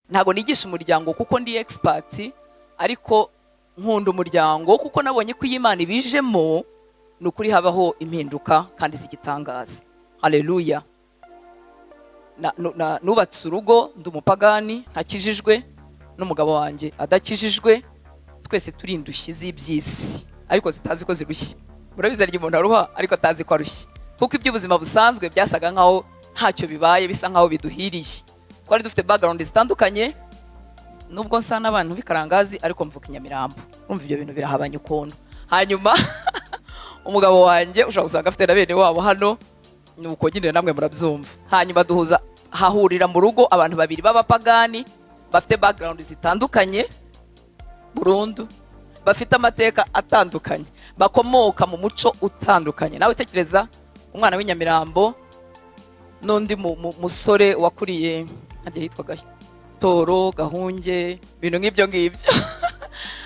Ntabwo nigisha umuryango kuko ndi expert, ariko nkunda umuryango kuko nabonye ko iyo Imana ibijemo ni ukuri habaho impinduka kandi zigitangaza. Haleluya. Nubatse urugo ndi umupagani ntakijijwe, n'umugabo wanjye adakijijwe, twese turi indushyi z'iby'isi ariko zitazi ko zirushye. Murabizi hari igihe umuntu aruha ariko atazi ko arushye, kuko iby'ubuzima busanzwe byasaga nkaho ntacyo bibaye, bisa nkaho biduhiriye. Twari dufite background zitandukanye, nubwo nsa n'abantu b'ikarangazi ariko mvuka i Nyamirambo, urumva ibyo bintu birahabanye ukuntu. Hanyuma umugabo wanjye ushobora gusanga afite na bene wabo hano, nuko nyine namwe murabyumva. Hanyuma duhuza, hahurira mu rugo abantu babiri b'abapagani bafite background zitandukanye burundu, bafite amateka atandukanye, bakomoka mu muco utandukanye. Nawe tekereza umwana w'inyamirambo n'undi musore wakuriye harya hitwaga Toro, Gahunge, ibintu nk'ibyo ngibyo.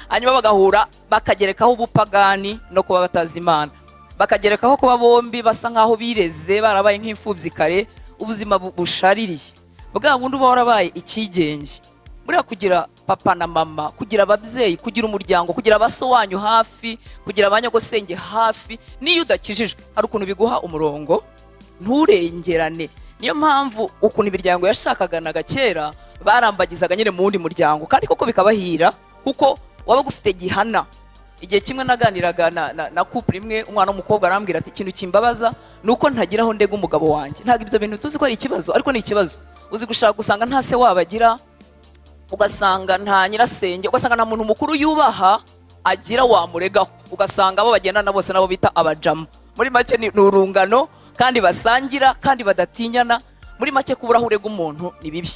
Hanyuma bagahura bakagerekaho ubupagani no kuba batazi Imana, bakagerekaho kuba bombi basa nkaho bireze, barabaye nk'imfubyi kare, ubuzima bushaririye bwa bundi uba warabaye ikigenge. Buriya kugira papa na mama, kugira ababyeyi, kugira umuryango, kugira abaso wanyu hafi, kugira abanyogosenge hafi, niyo udakijijwe hari ukuntu biguha umurongo nturengerane. Niyo mpamvu ukuntu imiryango yashakaganaga kera barambagizaga nyine mu wundi muryango, kandi koko bikabahira kuko wabaga ufite gihana. Igihe kimwe naganiraga na couple imwe, umwana w'umukobwa arambwira ati ikintu kimbabaza nuko ntagira aho ndega umugabo wanjye. Ntabwo ibyo bintu tuzi ko ari ikibazo, ariko ni ikibazo. Uzi gushaka gusanga nta se wabagira, ugasanga nta nyirasenge, ugasanga nta muntu mukuru yubaha agira wamuregaho, ugasanga abo bagendana bose nabo bita abajama. Muri make ni urungano kandi basangira kandi badatinyana. Muri make kubura aho urega umuntu ni bibi.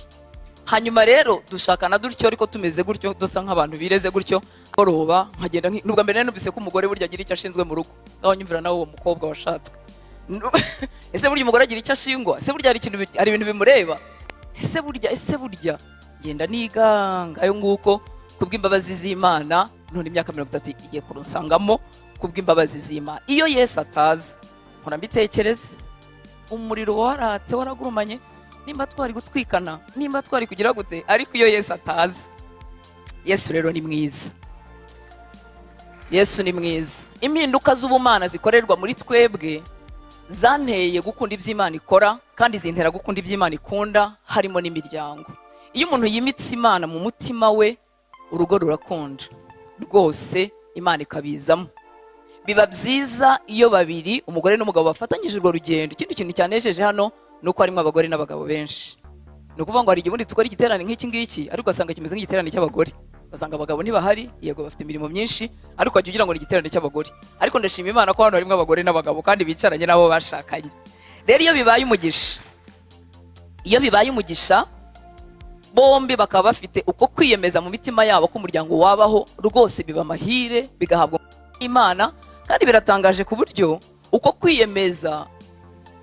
Hanyuma rero dushakana dutyo ariko tumeze gutyo, dusa nk'abantu bireze gutyo, koroba nkagenda nubwo mbere numvise ko umugore burya agira icyo ashinzwe mu rugo. Ngaho nyumvira nawe uwo mukobwa washatswe. Ese burya umugore agira icyo ashingwa? Ese burya hari ibintu bimureba? Ese burya ngenda niga ngayo nguko kubw'imbabazi z'Imana. None imyaka 30 igiye kurunsangamo kubw'imbabazi z'Imana. Iyo Yesu atazi nkora mbitekereza, umuriro waratse waragurumanye, nimba twari gutwikana, nimba twari kugira gute, ariko iyo Yesu atazi. Yesu rero ni mwiza, Yesu ni mwiza. Impinduka z'ubumana zikorerwa muri twebwe zanteye gukunda iby'Imana ikora, kandi zintera gukunda iby'Imana ikunda, harimo n'imiryango. Iyo umuntu yimitse Imana mu mutima we, urugo rurakunda rwose, Imana ikabizamo. Biba byiza iyo babiri, umugore n'umugabo, bafatanyije urwo rugendo. Ikindi kintu cyanejeje hano ni uko harimo abagore n'abagabo benshi. Ni ukuvuga ngo hari igihe ubundi dukora igiterane nk'iki ngiki, ariko ugasanga kimeze nk'igiterane cy'abagore, ugasanga abagabo ntibahari, yego bafite imirimo myinshi, ariko wajya ugira ngo ni igiterane cy'abagore. Ariko ndashima Imana ko hano harimo abagore n'abagabo kandi bicaranye n'abo bashakanye. Rero iyo bibaye umugisha, iyo bibaye umugisha bombi bakaba bafite uko kwiyemeza mu mitima yabo ko umuryango wabaho, rwose biba amahire, bigahabwa Imana. Kandi biratangaje ku buryo uko kwiyemeza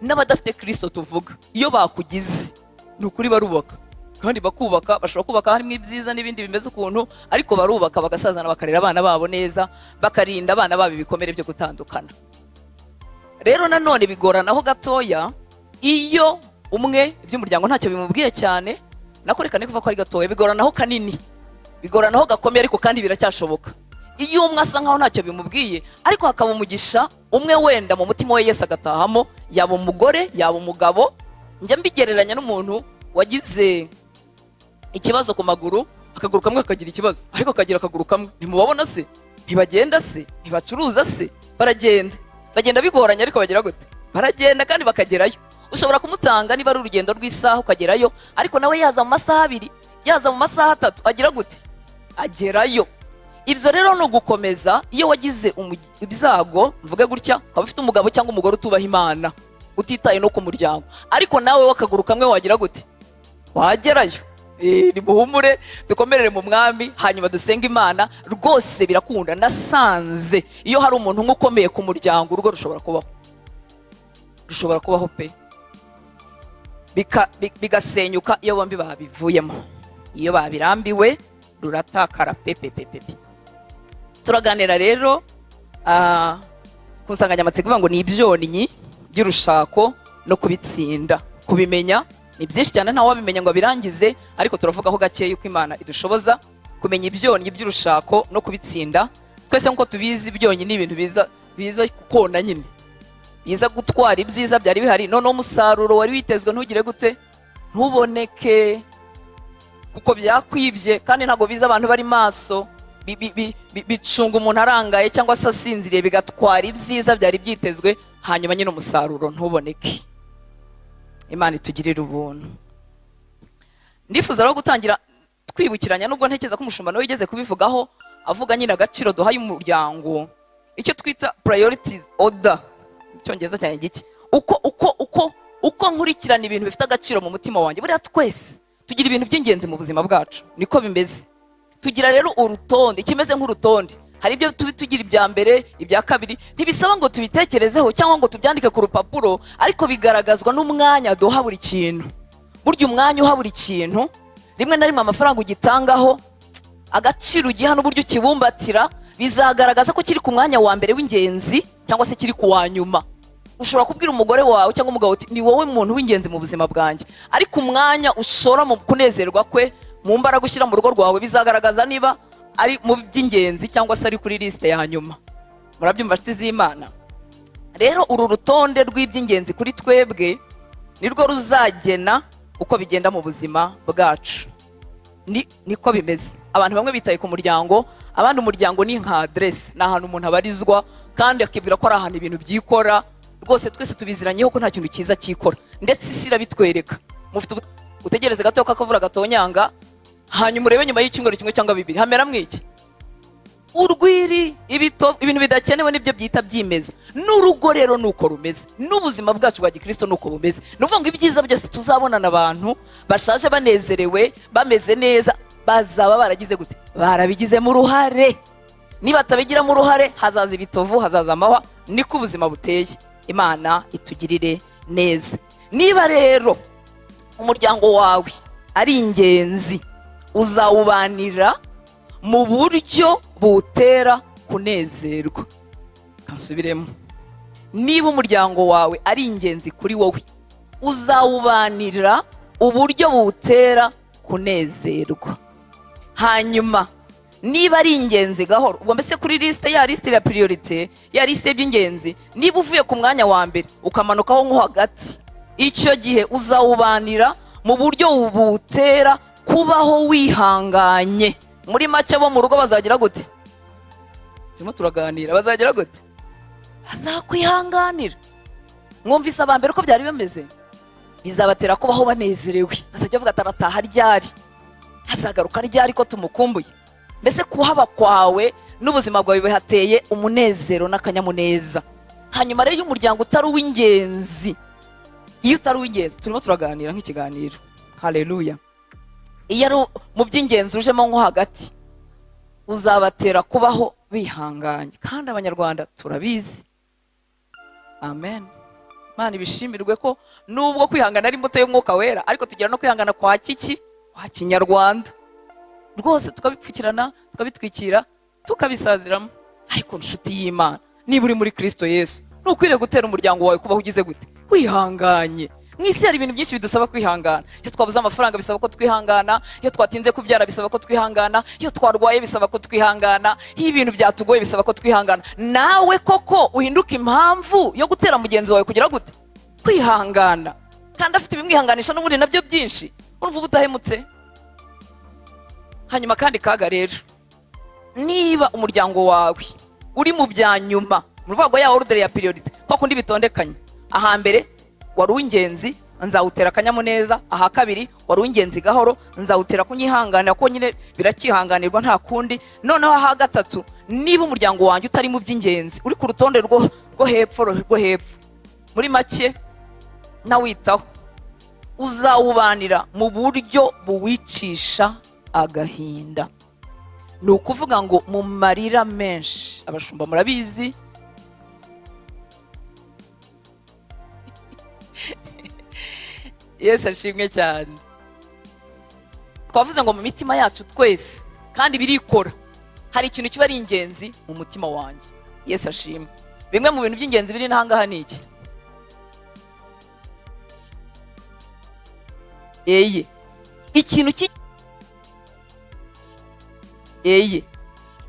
n'abadafite Kristo tuvuga, iyo bakugize ni ukuri barubaka, kandi bakubaka, bashobora kubaka harimo ibyiza n'ibindi bimeze ukuntu, ariko barubaka bagasazana, bakarera abana babo neza, bakarinda abana babo ibikomere byo gutandukana. Rero nanone bigoranaho gatoya iyo umwe iby'umuryango ntacyo bimubwiye cyane, nako reka kuva ko ari gatoya, bigoranaho kanini, bigoranaho gakomeye, ariko kandi biracyashoboka. Iyo umwe asa nkaho ntacyo bimubwiye, ariko hakaba umugisha umwe wenda mu mutima we Yesu agatahamo, yaba umugore yaba umugabo. Njya mbigereranya n'umuntu wagize ikibazo ku maguru, akaguru kamwe akagira ikibazo, ariko akagira akaguru kamwe. Ntimubabona se? Ntibagenda se? Ntibacuruza se? Baragenda, bagenda bigoranye, ariko bagira gute? Baragenda kandi bakagerayo. Ushobora kumutanga niba ari urugendo rw'isaha ukagerayo, ariko nawe yaza mu masaha 2, yaza mu masaha 3, agira gute? Agerayo. Ibyo rero ni ugukomeza. Iyo wagize ibyago, mvuge gutya, ukaba ufite umugabo cyangwa umugore utubaha Imana, utitaye no ku muryango, ariko nawe wakaguru kamwe wagira gute? Wagerayo. Nimuhumure, dukomerere mu mwami, hanyuma dusenge Imana, rwose birakunda. Nasanze iyo hari umuntu umwe ukomeye ku muryango, urugo rushobora kubaho, rushobora kubaho pe, bigasenyuka iyo bombi babivuyemo, iyo babirambiwe ruratakara pe pe pe pe. Turaganira rero ku nsanganyamatsiko ivuga ngo ni ibyonnyi by'urushako no kubitsinda, kubimenya Ni byinshi cyane ntawe wabimenya ngo abirangize, ariko turavugaho gake yuko Imana idushoboza kumenya ibyonnyi by'urushako no kubitsinda. Twese nkuko tubizi, ibyonnyi ni ibintu biza kukona nyine, biza gutwara ibyiza byari bihari, noneho umusaruro wari witezwe ntugire gute, ntuboneke, kuko byakwibye. Kandi ntabwo biza abantu bari maso, bicunga umuntu arangaye cyangwa se asinziriye, bigatwara ibyiza byari byitezwe, hanyuma nyine umusaruro ntuboneke. Imana itugirire ubuntu. Ndifuza rero gutangira twibukiranya, nubwo ntekereza ko umushumba nawe yigeze kubivugaho, avuga nyine agaciro duhaye umuryango, icyo twita priorities order mu Cyongereza cyane giki, uko uko uko uko nkurikirana ibintu bifite agaciro mu mutima wanjye. Buriya twese tugira ibintu by'ingenzi mu buzima bwacu, niko bimeze. Tugira rero urutonde, ikimeze nk'urutonde. Hari ibyo tugira ibya mbere, ibya kabiri, ntibisaba ngo tubitekerezeho cyangwa ngo tubyandike ku rupapuro, ariko bigaragazwa n'umwanya duha buri kintu. Burya umwanya uha buri kintu, rimwe na rimwe amafaranga ugitangaho, agaciro ugiha n'uburyo ukibumbatira, bizagaragaza ko kiri ku mwanya wa mbere w'ingenzi cyangwa se kiri ku wa nyuma. Ushobora kubwira umugore wawe cyangwa umugabo uti ni wowe muntu w'ingenzi mu buzima bwanjye, ariko umwanya ushora mu kunezerwa kwe, mu mbaraga ushyira mu rugo rwawe, bizagaragaza niba ari mu by'ingenzi cyangwa se ari kuri liste ya nyuma. Murabyumva nshuti z'Imana? Rero uru rutonde rw'iby'ingenzi kuri twebwe nirwo ruzagena uko bigenda mu buzima bwacu. Niko bimeze. Abantu bamwe bitaye ku muryango, abandi umuryango ni nka adresse, ni ahantu umuntu abarizwa kandi akibwira ko ari ahantu ibintu byikora. Rwose twese tubiziranyeho ko nta kintu cyiza cyikora, ndetse isi irabitwereka. Mufite utegereze gato ko akavura gatonyanga, hanyuma urebe nyuma y'icyumweru kimwe cyangwa bibiri hamera mwiki urwiri, ibito, ibintu bidakenewe nibyo byita byimeza. N'urugo rero nuko rumeze, n'ubuzima bwacu bwa gikristo nuko bumeze. Ni ukuvuga ngo ibyiza byose tuzabonana abantu bashaje banezerewe bameze neza, bazaba baragize gute? Barabigizemo uruhare. Niba batabigiramo uruhare, hazaza ibitovu, hazaza amahwa. Niko ubuzima buteye. Imana itugirire neza. Niba rero umuryango wawe ari ingenzi, uzawubanira mu buryo butera kunezerwa. Kansubiremo. Niba umuryango wawe ari ingenzi kuri wowe, uzawubanira uburyo butera kunezerwa. Hanyuma niba ari ingenzi gahoro, ubwo mbese kuri liste, ya liste ya priorité, ya liste by'ingenzi, niba uvuye ku mwanya wa mbere ukamanukaho nko hagati, icyo gihe uzawubanira mu buryo butera kubaho wihanganye. Muri make bo mu rugo bazagira gute? Turimo turaganira, bazagira gute? Bazakwihanganira. Mwumvise aba mbere uko byari bimeze? Bizabatera kubaho banezerewe. Bazajya bavuga atarataha ryari, azagaruka ryari ko tumukumbuye. Mbese kuhaba kwawe n'ubuzima bwawe bihateye umunezero n'akanyamuneza. Hanyuma rero umuryango utari uw'ingenzi, iyo utari uw'ingenzi, turimo turaganira nk'ikiganiro. Haleluya. Iyo ari mu by'ingenzi ujemo nko hagati, uzabatera kubaho bihanganye. Kandi Abanyarwanda turabizi. Amen. Imana ibishimirwe ko nubwo kwihangana ari imbuto y'umwuka wera, ariko tugira no kwihangana kwa kiki, kwa kinyarwanda. Rwose tukabipfukirana, tukabitwikira, tukabisaziramo. Ariko nshuti y'Imana, niba uri muri Kristo Yesu, ntukwiriye gutera umuryango wawe kubaho ugize gute? Wihanganye. Mu isi hari ibintu byinshi bidusaba kwihangana. Iyo twabuze amafaranga bisaba ko twihangana, iyo twatinze kubyara bisaba ko twihangana, iyo twarwaye bisaba ko twihangana, iyo ibintu byatugoye bisaba ko twihangana. Nawe koko uhinduka impamvu yo gutera mugenzi wawe kugira gute? Kwihangana. Kandi afite ibimwihanganisha n'ubundi nabyo byinshi. Urumva ubudahemutse. Hanyuma kandi kaga rero, niba umuryango wawe uri mu bya nyuma, mu rwego ya ordre ya priorité, kwa kundi bitondekanye, ahambere wari uw'ingenzi nzawutera akanyamuneza, aha kabiri wari uw'ingenzi gahoro nzawutera kunyihanganira ko nyine birakihanganirwa nta kundi. Noneho aha gatatu, niba umuryango wanjye utari mu by'ingenzi, uri ku rutonde rwo hepfo rwo hepfo, muri make nawitaho, uzawubanira mu buryo buwicisha agahinda. Ni ukuvuga ngo mu marira menshi, abashumba murabizi, Yesu ashimwe cyane. Twavuze ngo mu mitima yacu twese, kandi birikora, hari ikintu kiba ari ingenzi mu mutima wanjye. Yesu ashimwe. Bimwe mu bintu by'ingenzi biri n'ahangaha ni iki? Eye,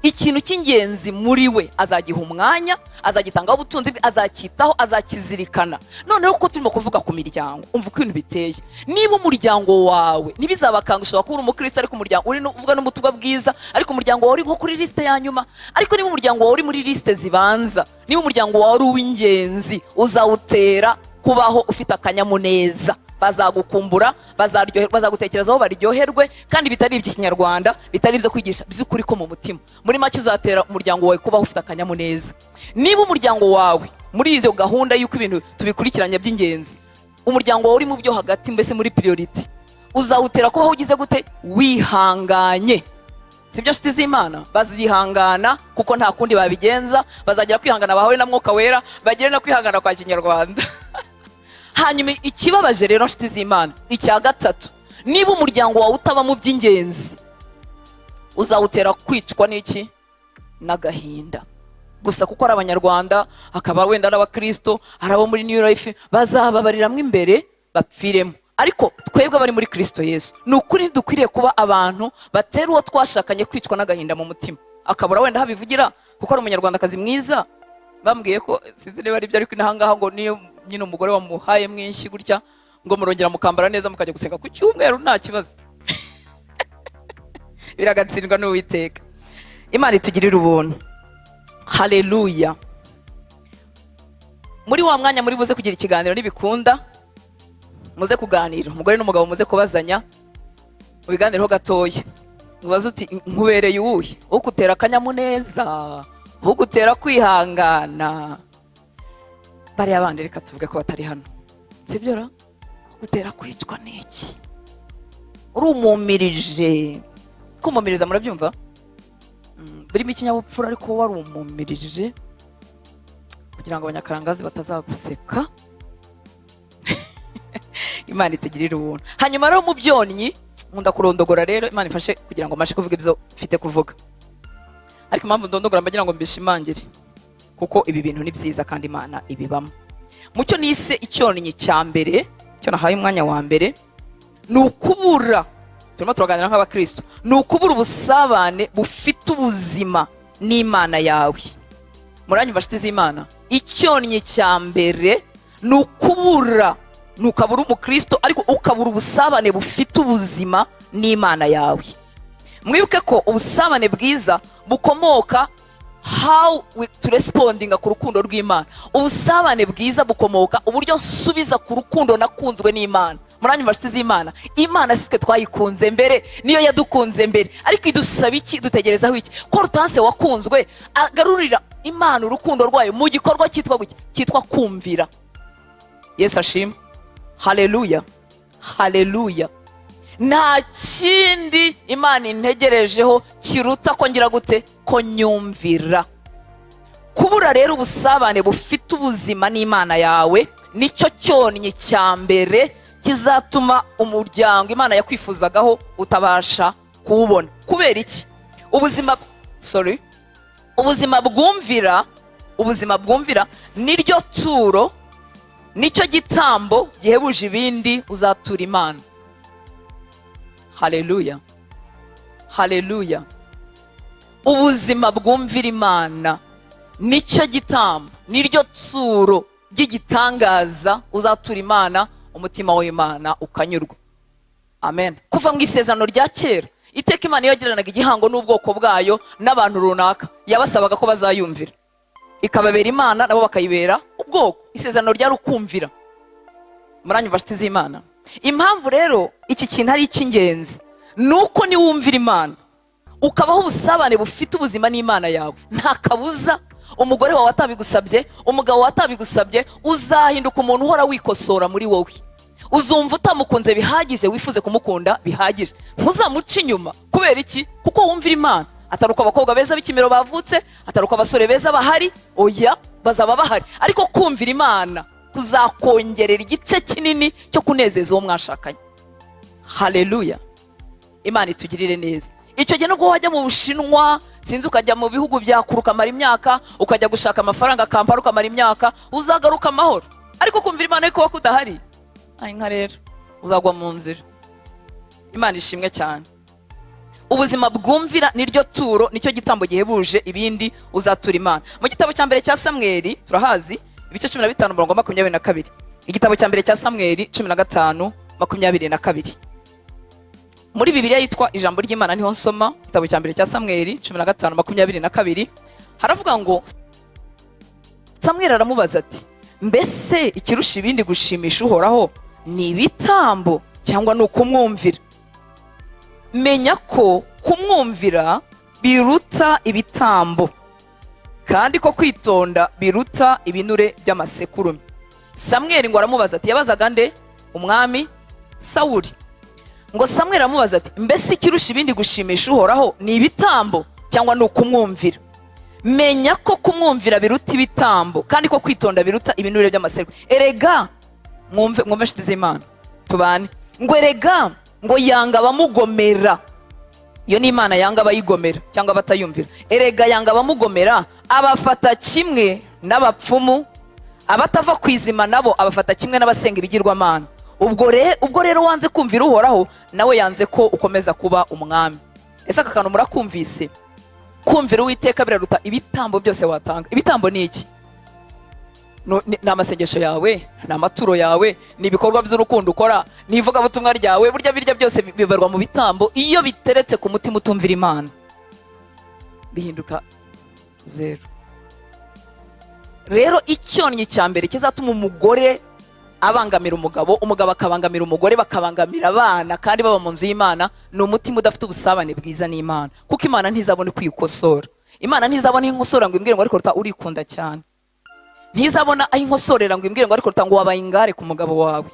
ikintu cy'ingenzi muri we azagiha umwanya, azagitangaho ubutunzi bwe, azacyitaho, azakizirikana. Noneho ko turimo kuvuga ku miryango, umva uko ibintu biteye. Niba umuryango wawe, ntibizabakanga, ushobora kuba uri umukristo ariko umuryango uri uvuga n'ubutumwa bwiza, ariko umuryango wawe uri nko kuri liste ya nyuma. Ariko niba umuryango wawe uri muri liste zibanza, niba umuryango wawe uri uw'ingenzi, uzawutera kubaho ufite akanyamuneza. Bazagukumbura, bazaryoherwa, bazagutekerezaho baryoherwe, kandi bitari iby'ikinyarwanda, bitari ibyo kwigisha, by'ukuri ko mu mutima. Muri make uzatera umuryango wawe kubaho ufite akanyamuneza. Niba umuryango wawe muri izo gahunda y'uko ibintu tubikurikiranya by'ingenzi, umuryango wawe uri mu byo hagati, mbese muri priority, uzawutera kubaho ugize gute? Wihanganye. Sibyo nshuti z'Imana? Bazihangana kuko nta kundi babigenza, bazagera kwihangana bahawe na Mwuka Wera, bagere no kwihangana kwa kinyarwanda. Hanyuma ikibabaje rero nshuti z'Imana, icya gatatu, niba umuryango wawe utaba mu by'ingenzi, uzawutera kwicwa n'iki? N'agahinda. Gusa kuko ari abanyarwanda, akaba wenda n'abakristo, ari abo muri New Life, bazababariramo imbere bapfiremo. Ariko twebwe abari muri Kristo Yesu, ni ukuri dukwiriye kuba abantu batera uwo twashakanye kwicwa n'agahinda mu mutima, akabura wenda habivugira kuko ari umunyarwandakazi mwiza. Bambwiye ko sinzi niba ari byo, ariko inahangaha ngo niyo nyine umugore wamuhaye mwinshi gutya, ngo murongera mukambara neza mukajya gusenga ku cyumweru nta kibazo. Biragatsindwa n'Uwiteka. Imana itugirire ubuntu. Haleluya. Muri wa mwanya muri buze kugira ikiganiro nibikunda, muze kuganira, umugore n'umugabo muze kubazanya, mubiganireho gatoya. Ubaze uti nkubereye uwuhe? Ukutera akanyamuneza, ugutera kwihangana. Bariya bandi reka tuvuge ko batari hano, sibyo ra? Ugutera kwicwa n'iki? Urumumirije. Kumumiriza murabyumva? Birimo ikinyabupfura, ariko warumumirije kugira ngo abanyakarangazi batazaguseka. Imana itugirire ubuntu. Hanyuma rero mu byonnyi, nkunda kurondogora rero, Imana ifashe kugira ngo mbashe kuvuga ibyo mfite kuvuga. Ariko impamvu ndondogora mbagira ngo mbishimangire, kuko ibi bintu ni byiza kandi Imana ibibamo. Mucyo nise icyonnyi cya mbere, cyo nahaye umwanya wa mbere, ni ukubura, turimo turaganira nk'abakristo, ni ukubura ubusabane bufite ubuzima n'Imana yawe. Muranyumva nshuti z'Imana? Icyonnyi cya mbere ni ukubura, ni ukabura umukristo ariko ukabura ubusabane bufite ubuzima n'Imana yawe. Mwibuke ko ubusabane bwiza bukomoka how we to respondinga ku rukundo rw'Imana. Ubusabane bwiza bukomoka uburyo nsubiza ku rukundo nakunzwe n'Imana. Muranyumva nshuti z'Imana? Imana si twe twayikunze mbere, niyo yadukunze mbere, ariko idusaba iki? Dutegerezaho iki? Ko Hortense wakunzwe agarurira Imana urukundo rwayo mu gikorwa cyitwa guki? Cyitwa kumvira. Yesu ashimwe. Haleluya. Haleluya. Nta kindi Imana integerejeho kiruta ko ngira gute? Ko nyumvira. Kubura rero ubusabane bufite ubuzima n'Imana yawe nicyo cyonnyi cya mbere kizatuma umuryango Imana yakwifuzagaho utabasha kuwubona. Kubera iki? Ubuzima bwumvira, ubuzima bwumvira niryo turo, nicyo gitambo gihebuje ibindi uzatura Imana. Haleluya. Haleluya. Ubuzima bwumvira Imana nicyo gitambo, niryo turo ry'igitangaza uzatura Imana, umutima w'Imana ukanyurwa. Amen. Kuva mu isezerano rya kera, iteka Imana yagiranaga igihango n'ubwoko bwayo n'abantu runaka, yabasabaga ko bazayumvira, ikababera Imana nabo bakayibera ubwoko. Isezerano ryari ukumvira. Muranyumva nshuti z'Imana? Impamvu rero iki kintu ari icy'ingenzi nuko niwumvira Imana ukabaho ubusabane bufite ubuzima n'Imana yawe, nta kabuza umugore wawe atabigusabye, umugabo wawe atabigusabye, uzahinduka umuntu uhora wikosora muri wowe. Uzumva utamukunze bihagije, wifuze kumukunda bihagije, ntuzamuca inyuma. Kubera iki? Kuko wumvira Imana. Atari uko abakobwa beza b'ikimero bavutse, atari uko abasore beza bahari, oya, bazaba bahari, ariko kumvira Imana kuzakongerera igice kinini cyo kunezeza uwo mwashakanye. Haleluya. Imana itugirire neza. Icyo gihe nubwo wajya mu Bushinwa, sinzi ukajya mu bihugu bya kure ukamara imyaka, ukajya gushaka amafaranga Kampala ukamara imyaka, uzagaruka amahoro. Ariko kumvira Imana ariko kudahari, ai nka rero uzagwa mu nzira. Imana ishimwe cyane. Ubuzima bwumvira niryo turo, nicyo gitambo gihebuje ibindi uzatura Imana. Mu gitabo cya mbere cya Samweli turahazi ibice 15 umurongo 22. Igitabo cya mbere cya Samweli 15:22. Muri Bibiliya yitwa Ijambo ry'Imana niho nsoma. Igitabo cya mbere cya Samweli 15:22 haravuga ngo Samweli aramubaza ati mbese ikirusha ibindi gushimisha Uhoraho ni ibitambo cyangwa ni ukumwumvira? Menya ko kumwumvira biruta ibitambo, kandi ko kwitonda biruta ibinure by'amasekurume. Samweli ngo aramubaza ati, yabazaga nde? Umwami Sawuli. Ngo Samweli aramubaza ati mbese ikirusha ibindi gushimisha Uhoraho ni ibitambo cyangwa ni ukumwumvira? Menya ko kumwumvira biruta ibitambo, kandi ko kwitonda biruta ibinure by'amasekurume. Erega mwumve, mwumve nshuti z'Imana tubane. Ngo erega ngo yanga abamugomera. Iyo ni Imana yanga abayigomera cyangwa abatayumvira. Erega yanga abamugomera, abafata kimwe n'abapfumu, abatava kwizima nabo abafata kimwe n'abasenga ibigirwamana. Ubwo rero wanze kumvira Uhoraho, nawe yanze ko ukomeza kuba umwami. Ese aka kantu murakumvise? Kumvira Uwiteka biraruta ibitambo byose watanga. Ibitambo ni iki? Ni amasengesho yawe, ni amaturo yawe, ni ibikorwa by'urukundo ukora, ni ivugabutumwa ryawe. Burya birya byose bibarwa mu bitambo. Iyo biteretse ku mutima utumvira Imana bihinduka zero. Rero icyonnyi cya mbere kizatuma umugore abangamira umugabo, umugabo akabangamira umugore, bakabangamira abana kandi baba mu nzu y'Imana, ni umutima udafite ubusabane bwiza n'Imana. Kuko Imana ntizabone kwikosora. Imana ntizabone inkosora ngo imbwire ngo ariko ruta urikunda cyane. Ntizabona aho inkosorera ngo imbwire ngo ariko ruta ngo wabaye ingare ku mugabo wawe.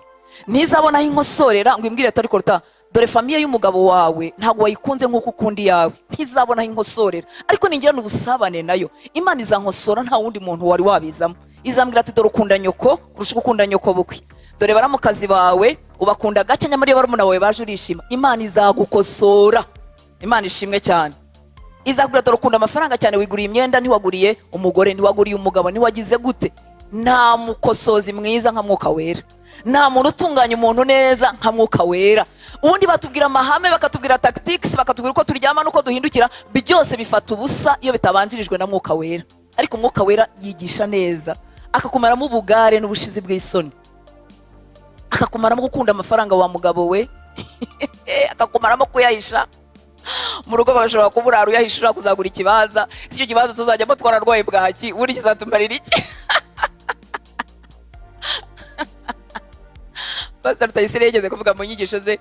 Ntizabona aho inkosorera ngo imbwire ariko ruta dore famiye y'umugabo wawe ntabwo wayikunze nk'uko ukunda iyawe. Ntizabona aho inkosorera. Ariko ningirana ubusabane nayo, Imana izankosora nta wundi muntu wari wabizamo. Izambwira ati dore ukunda nyoko kurusha uko ukunda nyoko bukwe. Dore baramukazi bawe ubakunda gake, nyamara iyo barumuna bawe baje urishima. Imana izagukosora. Imana ishimwe cyane. Izakubwira dore ukunda amafaranga cyane, wiguriye imyenda ntiwaguriye umugore, ntiwaguriye umugabo, ntiwagize gute. Nta mukosozi mwiza nka Mwuka Wera. Nta muntu utunganya umuntu neza nka Mwuka Wera. Ubundi batubwira amahame, bakatubwira tactics, bakatubwira uko turyama n'uko duhindukira, byose bifata ubusa iyo bitabanjirijwe na Mwuka Wera. Ariko Mwuka Wera yigisha neza, akakumaramo ubugare n'ubushizi bw'isoni, akakumaramo gukunda amafaranga wa mugabo we, akakumaramo kuyahisha mu rugo. Bashobora kuburara uyahisha kuzagura ikibanza. Si icyo kibanza tuzajyamo twararwaye bwaki, ubundi kizatumarira iki? Pastor Rutayisire yigeze kuvuga mu nyigisho ze,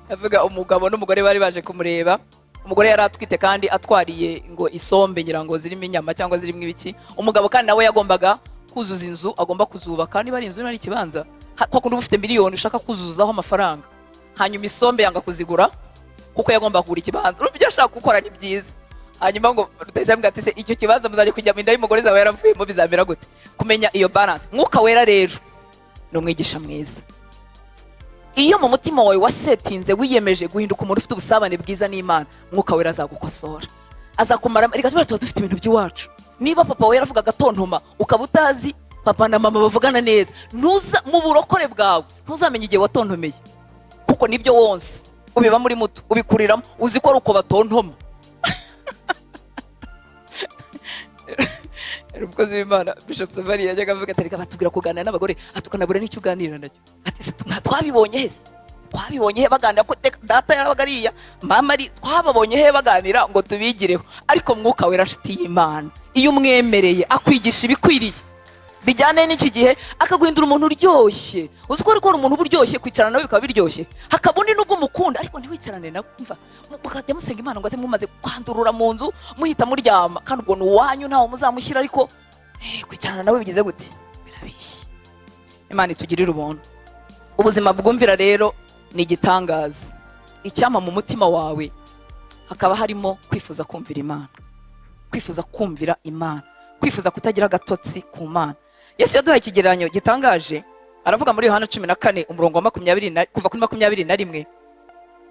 avuga umugabo n'umugore bari baje kumureba. Umugore yari atwite kandi atwariye ngo isombe ngira ngo zirimo inyama cyangwa zirimo ibiki. Umugabo kandi nawe yagombaga kuzuza inzu, agomba kuzubaka, niba ari inzu niba ari ikibanza. Kwa kundi uba ufite miliyoni ushaka kuzuzaho amafaranga, hanyuma isombe yanga kuzigura kuko yagomba kugura ikibanza. Urumva ibyo ashaka gukora ni byiza. Hanyuma ngo Rutayisire amubwira ati se icyo kibanza muzajya kujya mu inda y'umugore zaba yaravuyemo bizamera gute? Kumenya iyo balance. Mwuka Wera rero ni umwigisha mwiza. Iyo mu mutima wawe wasetinze wiyemeje guhinduka umuntu ufite ubusabane bwiza n'Imana, Mwuka Wera azagukosora, azakumara. Reka tuba dufite ibintu by'iwacu. Niba papa we yaravugaga atontoma ukaba utazi papa na mama bavugana neza, ntuza mu burokore bwawe ntuzamenye igihe watontomeye, kuko nibyo wonse ubiba muri muto, ubikuriramo, uzi ko ari uko batontoma. Umukozi w'Imana Bishop Safari yajyaga avuga ati reka batubwira kuganira n'abagore, atukanabura n'icyo uganira nacyo. Ati twabibonye he? Twabibonye he baganira ko data yarabaga ariya, mama ari, twababonye he baganira ngo tubigireho. Ariko Mwuka Wera nshuti y'Imana, iyo umwemereye akwigisha ibikwiriye bijyane n'iki gihe, akaguhindura umuntu uryoshye. Uzi ko ariko umuntu uryoshye kwicarana nawe bikaba biryoshye, hakaba undi nubwo mukunda ariko ntiwicarane nawe. Umva, mukajya musenga Imana ngo aze mumaze kwandurura mu nzu muhita muryama, kandi ubwo ni uwanyu ntawe muzamushyira, ariko kwicarana nawe bigize gute? Birabishye. Imana itugirire ubuntu. Ubuzima bwumvira rero ni igitangaza. Icyampa mu mutima wawe hakaba harimo kwifuza kumvira Imana, kwifuza kumvira Imana, kwifuza kutagira agatotsi ku Mana. Yesu yaduhaye ikigereranyo gitangaje, aravuga muri Yohana 14 umurongo wa 20 kuva kuri 21,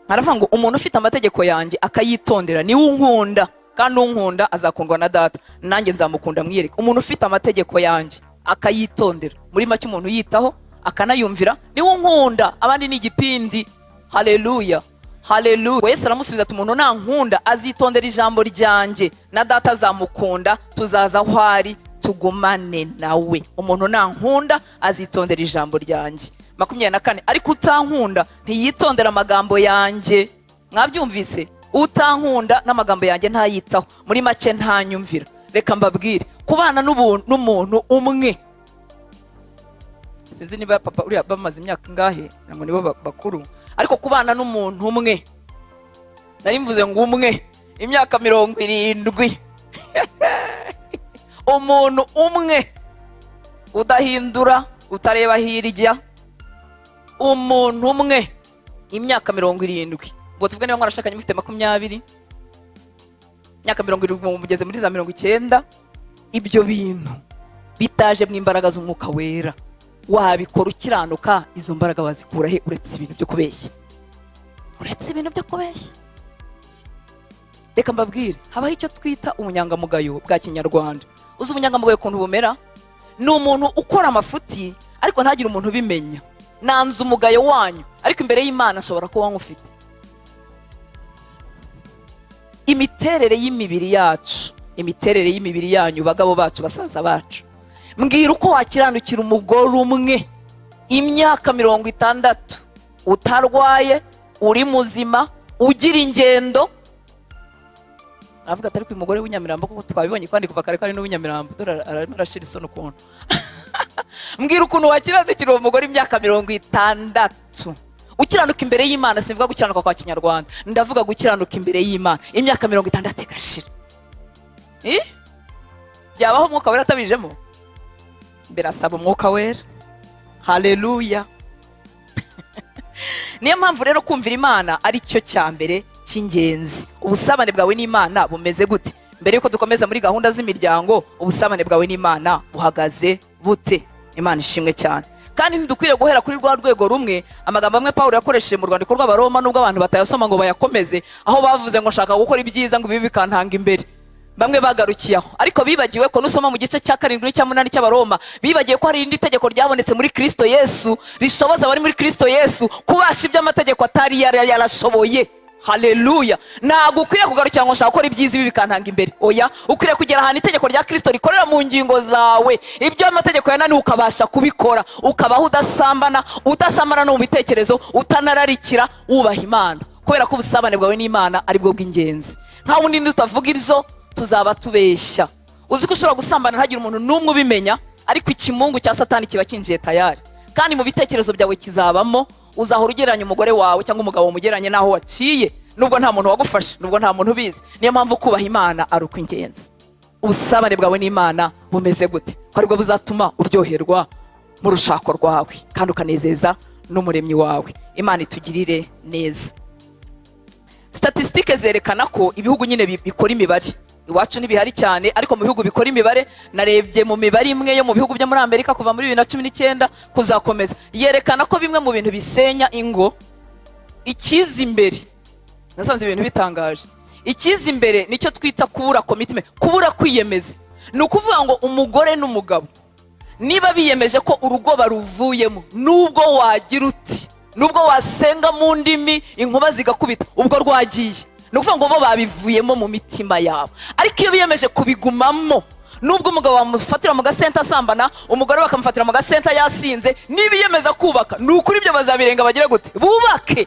aravuga ngo umuntu ufite amategeko yanjye akayitondera ni unkunda, kandi unkunda azakundwa na data, nanjye nzamukunda mwiyereke. Umuntu ufite amategeko yanjye akayitondera, muri make umuntu yitaho akanayumvira, ni unkunda, abandi ni igipindi. Haleluya. Haleluya. Yesu aramusubiza ati umuntu nankunda azitondera ijambo ryanjye, na data azamukunda, tuzaza aho ari tugumane nawe. Umuntu nankunda azitondera ijambo ryanjye. 24 ariko utankunda ntiyitondera amagambo yanjye. Mwabyumvise? Utankunda n'amagambo yanjye ntayitaho, muri make ntanyumvira. Reka mbabwire, kubana n'umuntu umwe, sinzi niba papa uriya bamaze imyaka ingahe, ngo nibo bakuru, ariko kubana n'umuntu umwe, nari mvuze ngo umwe, imyaka 70 umuntu umwe udahindura, utareba hirya, umuntu umwe imyaka 70. Ubwo tuvuge niba mwarashakanye mufite 20, imyaka 70 mugeze muri za 90, ibyo bintu bitaje mu imbaraga z'umwuka wera, wabikora ukiranuka, izo mbaraga wazikura he uretse ibintu byo kubeshya? Uretse ibintu byo kubeshya. Reka mbabwire, habaho icyo twita ubunyangamugayo bwa Kinyarwanda. Uzi ubunyangamugayo ukuntu bumera? Ni umuntu ukora amafuti ariko ntagire umuntu ubimenya. Nanze umugayo wanyu, ariko imbere y'Imana ashobora kuba nkufite. Imiterere y'imibiri yacu, imiterere y'imibiri yanyu, bagabo bacu, basaza bacu, mbwira uko wakiranukira umugore umwe imyaka 60 utarwaye, uri muzima, ugira ingendo. Aravuga atari ku mugore w'inyamirambo, kuko twabibonye kandi kuva kare kare n'uw'inyamirambo, dore arimo arashira isoni ukuntu. Mbwira ukuntu wakiranukira uwo mugore imyaka 60 ukiranuka imbere y'Imana. Simvuga gukiranuka kwa Kinyarwanda, ndavuga gukiranuka imbere y'Imana, imyaka 60 igashira. Byabaho umwuka wera atabijemo? Birasaba umwuka wera. Haleluya. Niyo mpamvu rero kumvira Imana ari cyo cya mbere cy'ingenzi. Ubusabane bwawe n'Imana bumeze gute? Mbere yuko dukomeza muri gahunda z'imiryango, ubusabane bwawe n'Imana buhagaze bute? Imana ishimwe cyane. Kandi ntidukwiriye guhera kuri rwa rwego rumwe. Amagambo amwe Pawulo yakoresheje mu rwandiko rw'Abaroma, nubwo abantu batayasoma ngo bayakomeze, aho bavuze ngo nshaka gukora ibyiza ngo ibibi bikantanga imbere, bamwe bagarukiye aho. Ariko bibagiwe ko nusoma mu gice cya 7 n'icya 8 cy'Abaroma, bibagiwe ko hari indi tegeko ryabonetse muri Kristo Yesu rishoboza abari muri Kristo Yesu kubasha ibyo amategeko atari yarashoboye. Haleluya. Ntabwo ukwiriye kugarukira ngo nshaka gukora ibyiza ibi bikantanga imbere. Oya, ukwiriye kugera ahantu itegeko rya Kristo rikorera mu ngingo zawe, ibyo amategeko yananiwe ukabasha kubikora, ukabaho udasambana, udasambana no mu bitekerezo, utanararikira, wubaha Imana, kubera ko ubusabane bwawe n'Imana ari bwo bw'ingenzi. Nka wundi tutavuga ibyo tuzaba tubeshya. Uzi ko ushobora gusambana ntagire umuntu n'umwe ubimenya, ariko ikimungu cya Satani kiba kinjiye tayari, kandi mu bitekerezo byawe kizabamo. Uzahora ugereranya umugore wawe cyangwa umugabo umugereranye naho waciye, nubwo nta muntu wagufashe, nubwo nta muntu ubizi. Niyo mpamvu kubaha Imana ari ukw'ingenzi. Ubusabane bwawe n'Imana bumeze gute? Ko aribwo buzatuma uryoherwa mu rushako rwawe kandi ukanezeza n'umuremyi wawe. Imana itugirire neza. Statistike zerekana ko ibihugu nyine bikora imibare, iwacu ntibihari cyane, ariko mu bihugu bikora imibare, narebye mu mibare imwe yo mu bihugu byo muri Amerika kuva muri 2019 kuzakomeza, yerekana ko bimwe mu bintu bisenya ingo, ikiza imbere, nasanze ibintu bitangaje, ikiza imbere nicyo twita kubura commitment, kubura kwiyemeza. Ni ukuvuga ngo umugore n'umugabo niba biyemeje ko urugo baruvuyemo, nubwo wagira uti, nubwo wasenga mu ndimi inkuba zigakubita, ubwo rwagiye. Ni ukuvuga ngo bo babivuyemo mu mitima yabo. Ariko iyo biyemeje kubigumamo, nubwo umugabo bamufatira mu gasenta asambana, umugore bakamufatira mu gasenta yasinze, nibiyemeza kubaka, ni ukuri ibyo bazabirenga bagire gute? Bubake.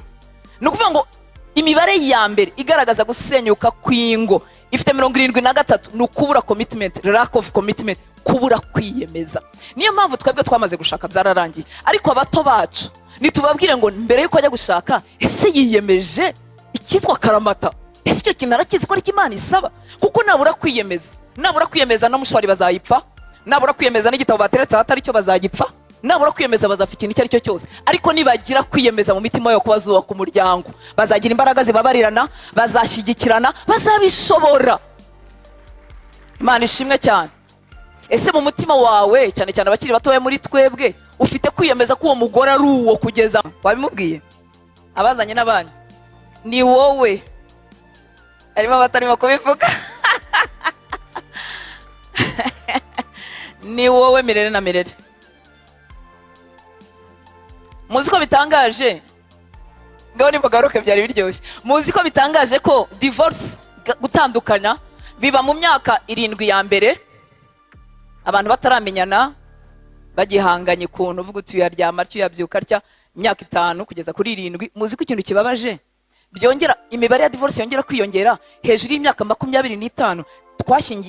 Ni ukuvuga ngo imibare ya mbere igaragaza gusenyuka kw'ingo ifite 73, ni ukubura commitment, lack of commitment, kubura kwiyemeza. Niyo mpamvu twebwe twamaze gushaka byararangiye, ariko abato bacu nitubabwire ngo mbere yuko ajya gushaka, ese yiyemeje icyitwa karamata? Ese icyo kintu arakizi ko ari Imana isaba? Kuko nabura kwiyemeza, nabura kwiyemeza na mushwari bazayipfa, nabura kwiyemeza n'igitabo bateretse ahatari cyo bazagipfa, nabura kwiyemeza bazapfa ikintu icyo ari cyo cyose. Ariko nibagira kwiyemeza mu mitima yabo ko bazubaka umuryango, bazagira imbaraga zibabarirana, bazashyigikirana, bazabishobora. Imana ishimwe cyane. Ese mu mutima wawe, cyane cyane abakiri batoya muri twebwe, ufite kwiyemeza ko uwo mugore ari uwo kugeza wabimubwiye? Abazanye n'abandi ni wowe, harimo abatarimo kubivuga. Ni wowe mirere na mirere. Muzi ko bitangaje, Ngaho nimugaruke, byari biryoshye. Muzi ko bitangaje ko divorce, gutandukana, biba mu myaka 7 ya mbere, abantu bataramenyana, bagihanganye kuntu uvuga uti yaryama atyo yabyuka atya, imyaka 5 kugeza kuri 7. Muzi ko ikintu kibabaje, byongera imibare ya divorce yongera kwiyongera hejuru y'imyaka 25,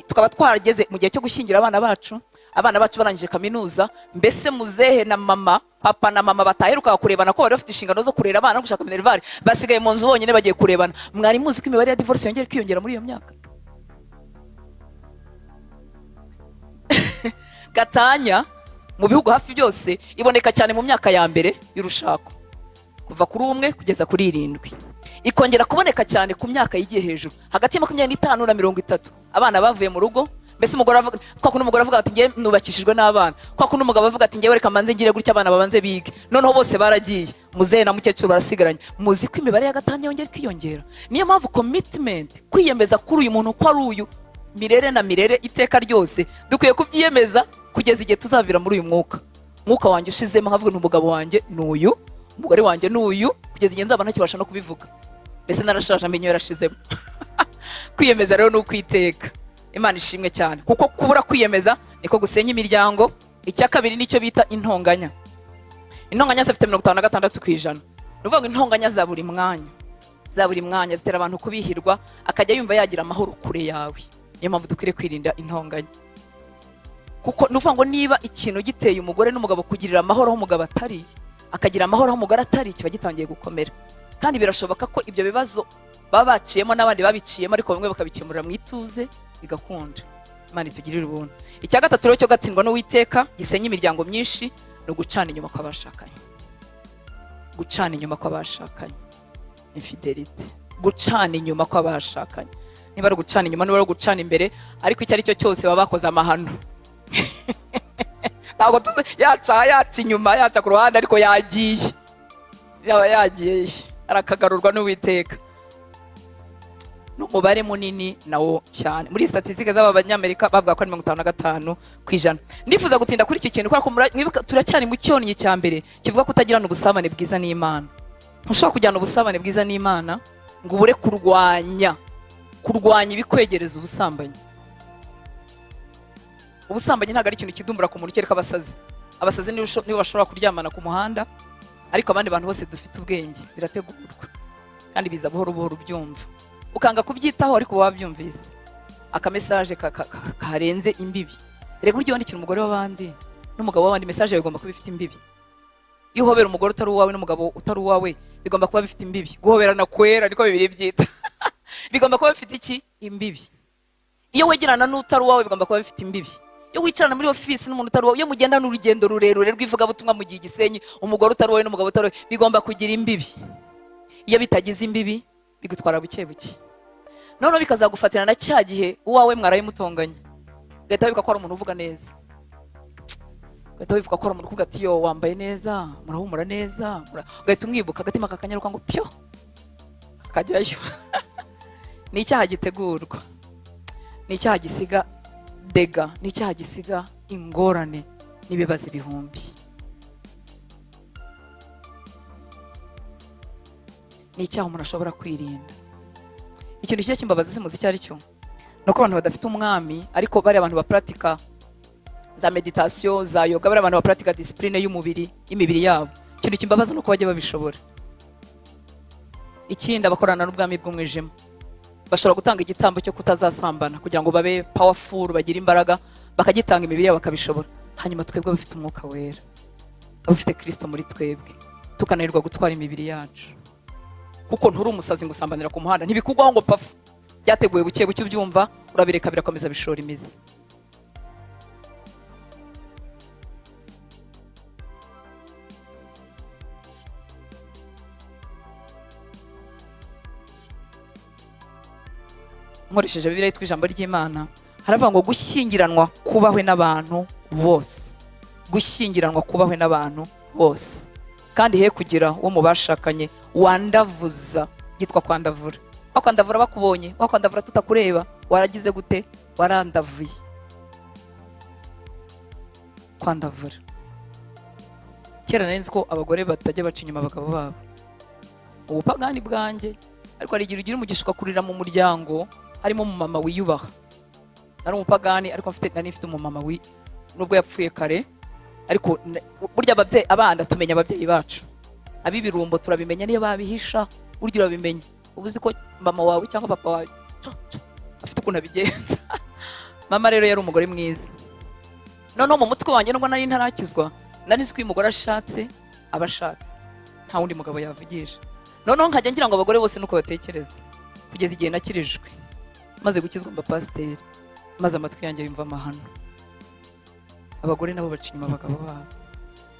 tukaba twarageze mu gihe cyo gushyingira abana bacu, abana bacu barangije kaminuza, mbese muzehe na mama, papa na mama bataheruka kurebana ko bari bafite inshingano zo kurera abana no gushaka minerval, basigaye mu nzu bonyine bagiye kurebana. Mwari muzi ko imibare ya divorce yongera kwiyongera muri iyo myaka? Gatanya mu bihugu hafi byose iboneka cyane mu myaka ya mbere y'urushako, kuva kuri 1 kugeza kuri 7. Ikongera kuboneka cyane ku myaka yigiye hejuru, hagati ya 25 na 30. Abana bavuye mu rugo, mbese umugore avuga kwa kuno, umugore avuga ati ngiye nubakishijwe n'abana, kwa kuno umugabo avuga ati ngiye reka manze ngire gutya abana babanze bige. Noneho bose baragiye, muzehe na mukecuru barasigaranye. Muzi ko imibare ya gatanya yongera kwiyongera. Niyo mpamvu commitment, kwiyemeza kuri uyu muntu ko ari uyu mirere na mirere iteka ryose, dukwiye kubyiyemeza kugeza igihe tuzavira muri uyu mwuka. Mwuka wanjye ushizemo nkavuga nti umugabo wanjye n'uyu, umugore wanjye n'uyu, kugeza igihe nzaba ntakibasha no kubivuga. Mbese narashaje amenyo yarashizemo. Kwiyemeza rero ni ukwiteka. Imana ishimwe cyane, kuko kubura kwiyemeza niko gusenya imiryango. Icya kabiri nicyo bita intonganya. Intonganya zifite 56%. Ni ukuvuga ngo intonganya za buri mwanya, za buri mwanya zitera abantu kubihirwa, akajya yumva yagira amahoro kure yawe. Niyo mpamvu dukwiriye kwirinda intonganya, kuko ni ukuvuga ngo niba ikintu giteye umugore n'umugabo kugirira amahoro aho umugabo atari, akagira amahoro aho umugore atari, kiba gitangiye gukomera. Kandi birashoboka ko ibyo bibazo baba baciyemo n'abandi babiciyemo, ariko bamwe bakabikemurira mu ituze bigakunda. Imana itugirire ubuntu. Icya gatatu rero cyo gatsindwa n'Uwiteka gisenya imiryango myinshi ni ugucana inyuma kw'abashakanye. Gucana inyuma kw'abashakanye, infidelity, gucana inyuma kw'abashakanye. Niba ari gucana inyuma, niba ari gucana imbere, ariko icyo ari cyo cyose baba bakoze amahano. Ntabwo tuzi yaca inyuma, yaca ku ruhande, ariko yagiye, yaba yagiye, arakagarurwa n'Uwiteka. N'umubare munini nawo cyane. Muri statistique z'aba banyamerika bavuga ko ari 55%. Ndifuza gutinda kuri iki kintu kubera ko mwibuka turacyari mu cyonnyi cya mbere kivuga ko utagirana ubusabane bwiza n'Imana. Ntushobora kujyana ubusabane bwiza n'Imana ngo ubure kurwanya ibikwegereza ubusambanyi. Ubusambanyi ntabwo ari ikintu kidumbura ku muntu kereka abasazi. Abasazi nibo bashobora kuryamana ku muhanda, ariko abandi bantu bose dufite ubwenge birategurwa kandi biza buhoro buhoro ubyumva. Ukanga kubyitaho ariko wabyumvise. Aka message karenze imbibi. Rega buryo wandikira umugore w'abandi n'umugabo w'abandi, message yawe igomba kuba ifite imbibi. Iyo uhobera umugore utari uwawe n'umugabo utari uwawe, bigomba kuba bifite imbibi. Guhoberana kwera niko bibiri byita. Bigomba kuba bifite iki? Imbibi. Iyo wegerana n'utari uwawe bigomba kuba bifite imbibi. Iyo wicarana muri office n'umuntu utari uwawe, iyo mugenda n'urugendo rurerure rw'ivugabutumwa mu gihe Gisenyi, umugore utari uwawe n'umugabo utari uwawe, bigomba kugira imbibi. Iyo bitagize imbibi bigutwara buke buke. Noneho bikazagufatira na cya gihe uwawe mwaraye mutonganya, ugahita wibuka ko ari umuntu uvuga neza, ugahita wibuka ko ari umuntu uvuga ati yo wambaye neza, murahumura neza, ugahita umwibuka agatima kakanyaruka ngo pyo, akajyayo. Ni icyaha gitegurwa, ni icyaha gisiga dega, ni icyaha gisiga ingorane n'ibibazo ibihumbi. Ni icyaha umuntu ashobora kwirinda. Ikintu kijya kimbabaza se muzi icyo ari cyo, nuko abantu badafite umwami, ariko bari abantu bapratika za meditation, za yoga, bari abantu bapratika discipline y'umubiri, y'imibiri yabo. Ikintu kimbabaza nuko bajya babishobora. Ikindi, abakorana n'ubwami bw'umwijima bashobora gutanga igitambo cyo kutazasambana kugira ngo babe powerful, bagire imbaraga, bakagitanga imibiri yabo bakabishobora. Hanyuma twebwe abafite umwuka wera, abafite Kristo muri twebwe, tukananirwa gutwara imibiri yacu. Kuko nturi umusazi ngo usambanira ku muhanda, ntibikugwaho ngo pafu. Byateguwe buke buke ubyumva, urabireka birakomeza bishora imizi. Nkoresheje Bibiliya yitwa ijambo ry'Imana, haravuga ngo gushyingiranwa kubahwe n'abantu bose. Gushyingiranwa kubahwe n'abantu bose. Kandi he kugira uwo mubashakanye wandavuza, yitwa kwandavura. Wakwandavura bakubonye, wakwandavura tutakureba, waragize gute? Warandavuye. Kwandavura. Kera nari nzi ko abagore batajya baca inyuma abagabo babo. Ubupagani bwanjye. Ariko hari igihe ugira umugisha ugakurira mu muryango harimo umumama wiyubaha. Nari umupagani ariko nari mfite umumama nubwo yapfuye kare, ariko burya ababyeyi abana tumenya ababyeyi bacu. Ab'ibirumbo turabimenya niyo babihisha, burya urabimenya. Ubu uzi ko mama wawe cyangwa papa wawe afite ukuntu abigenza. Mama rero yari umugore mwiza. Noneho mu mutwe wanjye nubwo nari ntarakizwa, nari nzi ko uyu mugore ashatse aba ashatse, nta wundi mugabo yavugisha. Noneho nkajya ngira ngo abagore bose nuko batekereza, kugeza igihe nakirijwe. Maze gukizwa mba pasiteri, maze amatwi yanjye yumva amahano. Abagore nabo baca inyuma abagabo babo.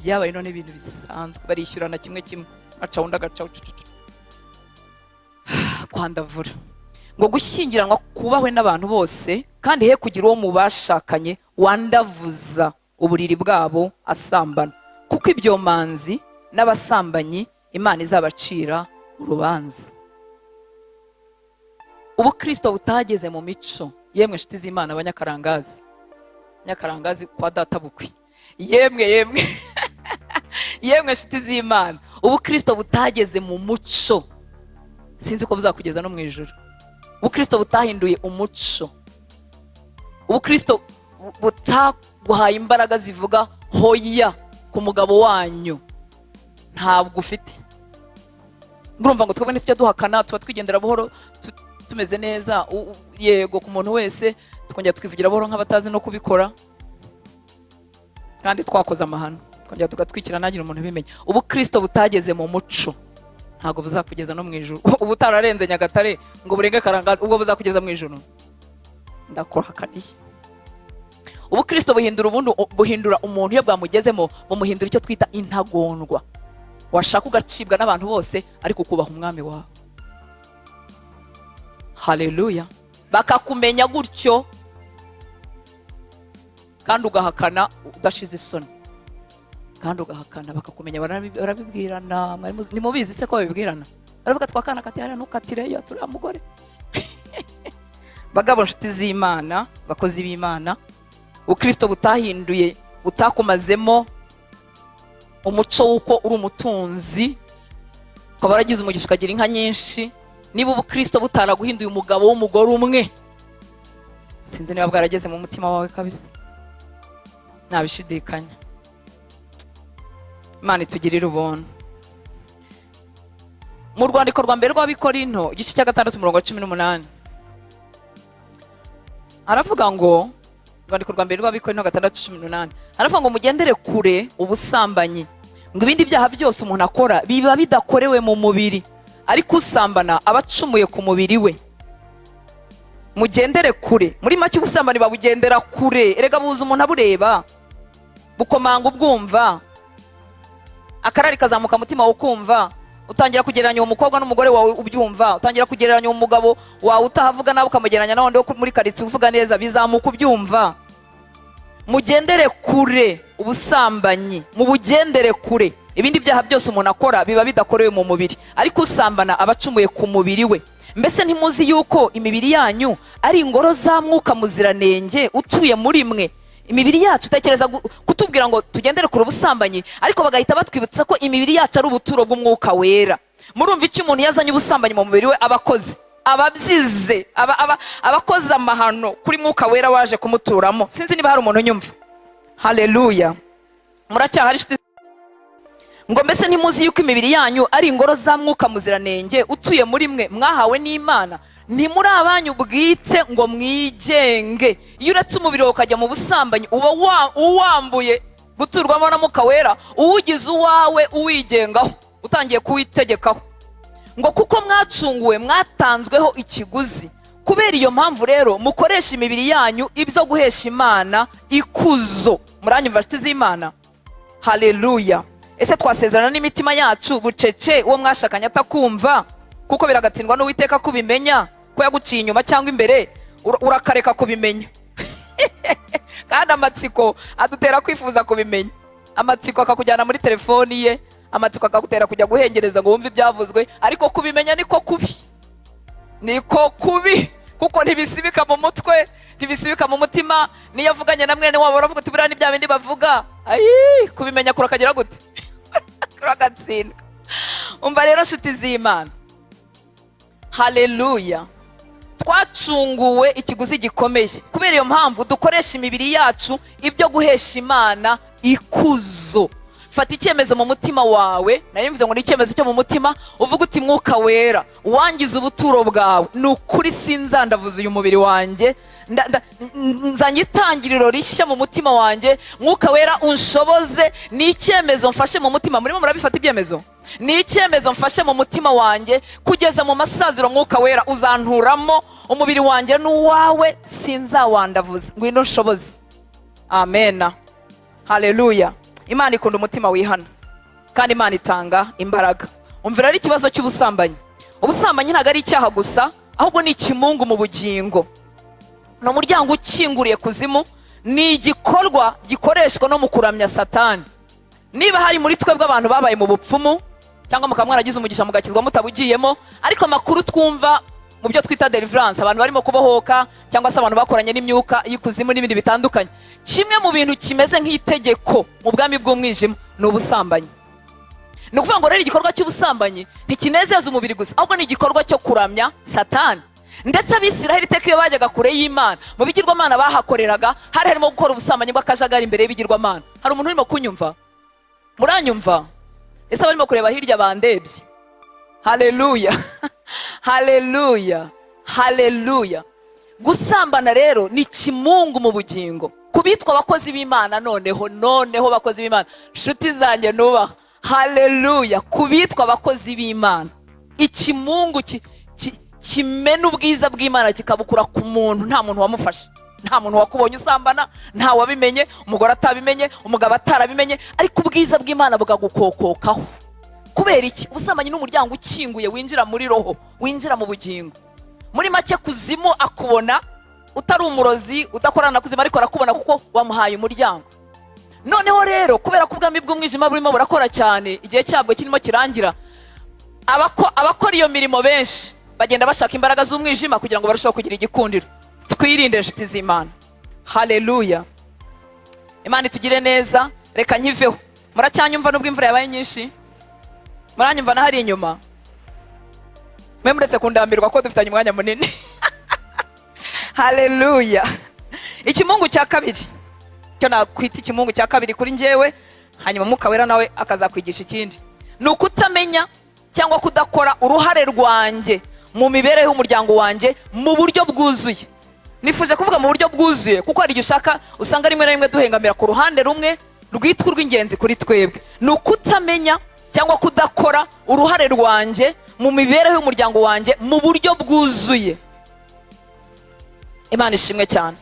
Byabaye none ibintu bisanzwe, barishyurana kimwe kimwe, aca undi agaca kwandavura. Ngo gushyingiranwa kubahwe n'abantu bose, kandi he kugira uwo mu bashakanye wandavuza uburiri bwabo asambana, kuko ibyomanzi n'abasambanyi Imana izabacira urubanza. Ubukristo butageze mu mico, yemwe nshuti z'Imana abanyakarangazi, nyakarangazi kwa data bukwi, yemwe yemwe yemwe nshuti z'Imana, ubukristo butageze mu muco, sinzi ko buzakugeza no mu ijuru. Ubukristo butahinduye umuco, ubukristo butaguhaye imbaraga zivuga hoya ku mugabo wanyu, ntabwo ufite. Ngurumva ngo twebwe ntitujya duhakana, tuba twigendera buhoro, tumeze neza, yego ku muntu wese, twongera twivugira buhoro nk'abatazi no kubikora, kandi twakoze amahano, twongera tugatwikira ntagire umuntu ubimenya. Ubukristo butageze mu muco ntabwo buzakugeza no mu ijuru. Ubu utararenze Nyagatare ngo burenge Karangazi, ubwo buzakugeza mu ijuru? Ndakuhakaniye. Ubukristo buhindura ubundi, buhindura umuntu iyo bwamugezemo, bumuhindura icyo twita intagondwa. Washaka ugacibwa n'abantu bose, ariko ukubaha umwami wawe. Haleluya. Bakakumenya gutyo, kandi ugahakana udashize isoni, kandi ugahakana bakakumenya, barabibwirana. Nimubizi se ko babibwirana? Baravuga twakana kati hariya ntukatireyo turiya mugore. Bagabo nshuti z'Imana, bakozi b'Imana, ubukristo butahinduye, butakumazemo umuco w'uko uri umutunzi, ukaba waragize umugisha ukagira inka nyinshi. Niba ubukristo butaraguhinduye umugabo w'umugore umwe, sinzi niba bwarageze mu mutima wawe kabisa, ntabishidikanya. Imana itugirire ubuntu. Mu rwandiko rwa mbere rw'Abikorinto igice cya 6 umurongo wa 18, aravuga ngo, rwandiko rwa mbere rw'Abikorinto 6:18, aravuga ngo mugendere kure ubusambanyi, ngo ibindi byaha byose umuntu akora biba bidakorewe mu mubiri, ariko usambana aba acumuye ku mubiri we. Mugendere kure. Muri make ubusambanyi babugendera kure. Erega buza umuntu abureba, bukomanga ubwumva, akarari kazamuka mutima ukumva, utangira kugereranya uwo mukobwa n'umugore wawe ubyumva, utangira kugereranya umugabo wawe utahavuga nawe ukamugereranya n'abandi wo muri karitsiye uvuga neza, bizamuka ubyumva. Mugendere kure ubusambanyi, mubugendere kure. Ibindi byaha byose umuntu akora biba bidakorewe mu mubiri, ariko usambana aba acumuye ku mubiri we. Mbese ntimuzi yuko imibiri yanyu ari ingoro za Mwuka Muziranenge utuye muri mwe? Imibiri yacu, utekereza kutubwira ngo tugendere kure ubusambanyi, ariko bagahita batwibutsa ko imibiri yacu ari ubuturo bw'Umwuka Wera. Murumva icyo umuntu yazanye ubusambanyi mu mubiri we abakoze, ababyize, abakoze amahano kuri Mwuka Wera waje kumuturamo. Sinzi niba hari umuntu unyumva. Haleluya. Muracyahari inshuti? Ngo mbese ntimuzi yuko imibiri yanyu ari ingoro za Mwuka Muziranenge utuye muri mwe, mwahawe n'Imana, ntimuri abanyu bwite ngo mwigenge. Iyo uretse umubiri wawe ukajya mu busambanyi, uba uwambuye guturwamo na Mwuka Wera, uwugize uwawe, uwigengaho, utangiye kuwitegekaho. Ngo kuko mwacunguwe, mwatanzweho ikiguzi. Kubera iyo mpamvu rero mukoresha imibiri yanyu ibyo guhesha Imana ikuzo. Muranyumva nshuti z'Imana? Haleluya. Ese twasezerana n'imitima yacu bucece uwo mwashakanye atakumva, kuko biragatsindwa n'Uwiteka kubimenya, ko yaguciye inyuma cyangwa imbere, urakareka kubimenya. Kandi amatsiko adutera kwifuza kubimenya. Amatsiko akakujyana muri telefoni ye, amatsiko akagutera kujya guhengereza ngo wumve ibyavuzwe, ariko kubimenya niko kubi. Niko kubi, kuko ntibisibika mu mutwe, ntibisibika mu mutima. Niyo avuganye na mwene wabo baravuga uti buriya ni bya bindi bavuga. Ayi, kubimenya kurakagira gute? Kuragatsindwa. Umva rero nshuti z'Imana, haleluya, twacunguwe ikiguzi gikomeye. Kubera iyo mpamvu dukoresha imibiri yacu ibyo guhesha Imana ikuzo. Fata icyemezo mu mutima wawe, nari mvuze ngo ni icyemezo cyo mu mutima, uvuga uti Mwuka Wera wangize ubuturo bwawe, ni ukuri sinzandavuza uyu mubiri wanjye, nzanye itangiriro rishya mu mutima wanjye, Mwuka Wera unshoboze. Ni icyemezo mfashe mu mutima. Murimo murabifata ibyemezo? Ni icyemezo mfashe mu mutima wanjye kugeza mu masaziro. Mwuka Wera uzanturamo, umubiri wanjye n'uwawe sinzawandavuza, ngwino unshoboze. Amena, haleluya. Imana ikunda umutima wihana, kandi Imana itanga imbaraga. Umvira ari ikibazo cy'ubusambanyi. Ubusambanyi ntabwo ari icyaha gusa, ahubwo ni ikimungu mu bugingo. Ni umuryango ukinguriye kuzimu, ni igikorwa gikoreshwa no mu kuramya Satani. Niba hari muri twebwe abantu babaye mu bupfumu, cyangwa mukaba mwaragize umugisha mugakizwa mutabugiyemo, ariko amakuru twumva mu byo twita deliverance, abantu barimo kubohoka cyangwa se abantu bakoranye n'imyuka y'ikuzimu n'ibindi bitandukanye, kimwe mu bintu kimeze nk'itegeko mu bwami bw'umwijima ni ubusambanyi. Ni ukuvuga ngo rero igikorwa cy'ubusambanyi ntikinezeza umubiri gusa, ahubwo ni igikorwa cyo kuramya Satani. Ndetse Abisiraheli iteka iyo bajyaga kure y'Imana, mu bigirwamana bahakoreraga hari harimo gukora ubusambanyi bw'akajagari imbere y'ibigirwamana. Hari umuntu urimo kunyumva? Muranyumva? Ese abarimo kureba hirya bandebye? Haleluya, haleluya, haleluya. Gusambana rero ni kimungu mu bugingo. Kubitwa abakozi b'Imana, noneho bakozi b'Imana, nshuti zanjye nubaha, haleluya, kubitwa abakozi b'Imana, ikimungu kimena ubwiza bw'Imana kikabukura ku muntu. Nta muntu wamufashe, nta muntu wakubonye usambana, nta wabimenye, umugore atabimenye, umugabo atarabimenye, ariko ubwiza bw'Imana bukagukokokaho. Kubera iki? Ubusambanyi n'umuryango ukinguye winjira muri roho, winjira mu bugingo. Muri make kuzimu akubona utari umurozi, udakorana na kuzimu, ariko arakubona kuko wamuhaye umuryango. Noneho rero kubera ko ubwami bw'umwijima burimo burakora cyane, igihe cyabwo kirimo kirangira, abakora iyo mirimo benshi bagenda bashaka imbaraga z'umwijima kugira ngo barusheho kugira igikundiro. Twirinde inshuti z'Imana. Haleluya. Imana itugire neza. Reka nkiveho. Muracyanyumva nubwo imvura yabaye nyinshi? Muranyumva na hari inyuma? Mwe muretse kundambirwa ko dufitanye umwanya munini. Haleluya. Ikimungu cya kabiri, cyo nakwita ikimungu cya kabiri kuri njyewe, hanyuma Mwuka Wera nawe akazakwigisha ikindi, ni ukutamenya cyangwa kudakora uruhare rwanjye mu mibereho y'umuryango wanjye mu buryo bwuzuye. Nifuje kuvuga mu buryo bwuzuye kuko hari igihe ushaka usanga rimwe na rimwe duhengamira ku ruhande rumwe rwitwa urw'ingenzi kuri twebwe. Ni ukutamenya cyangwa kudakora uruhare rwanjye mu mibereho y'umuryango wanjye mu buryo bwuzuye. Imana ishimwe cyane.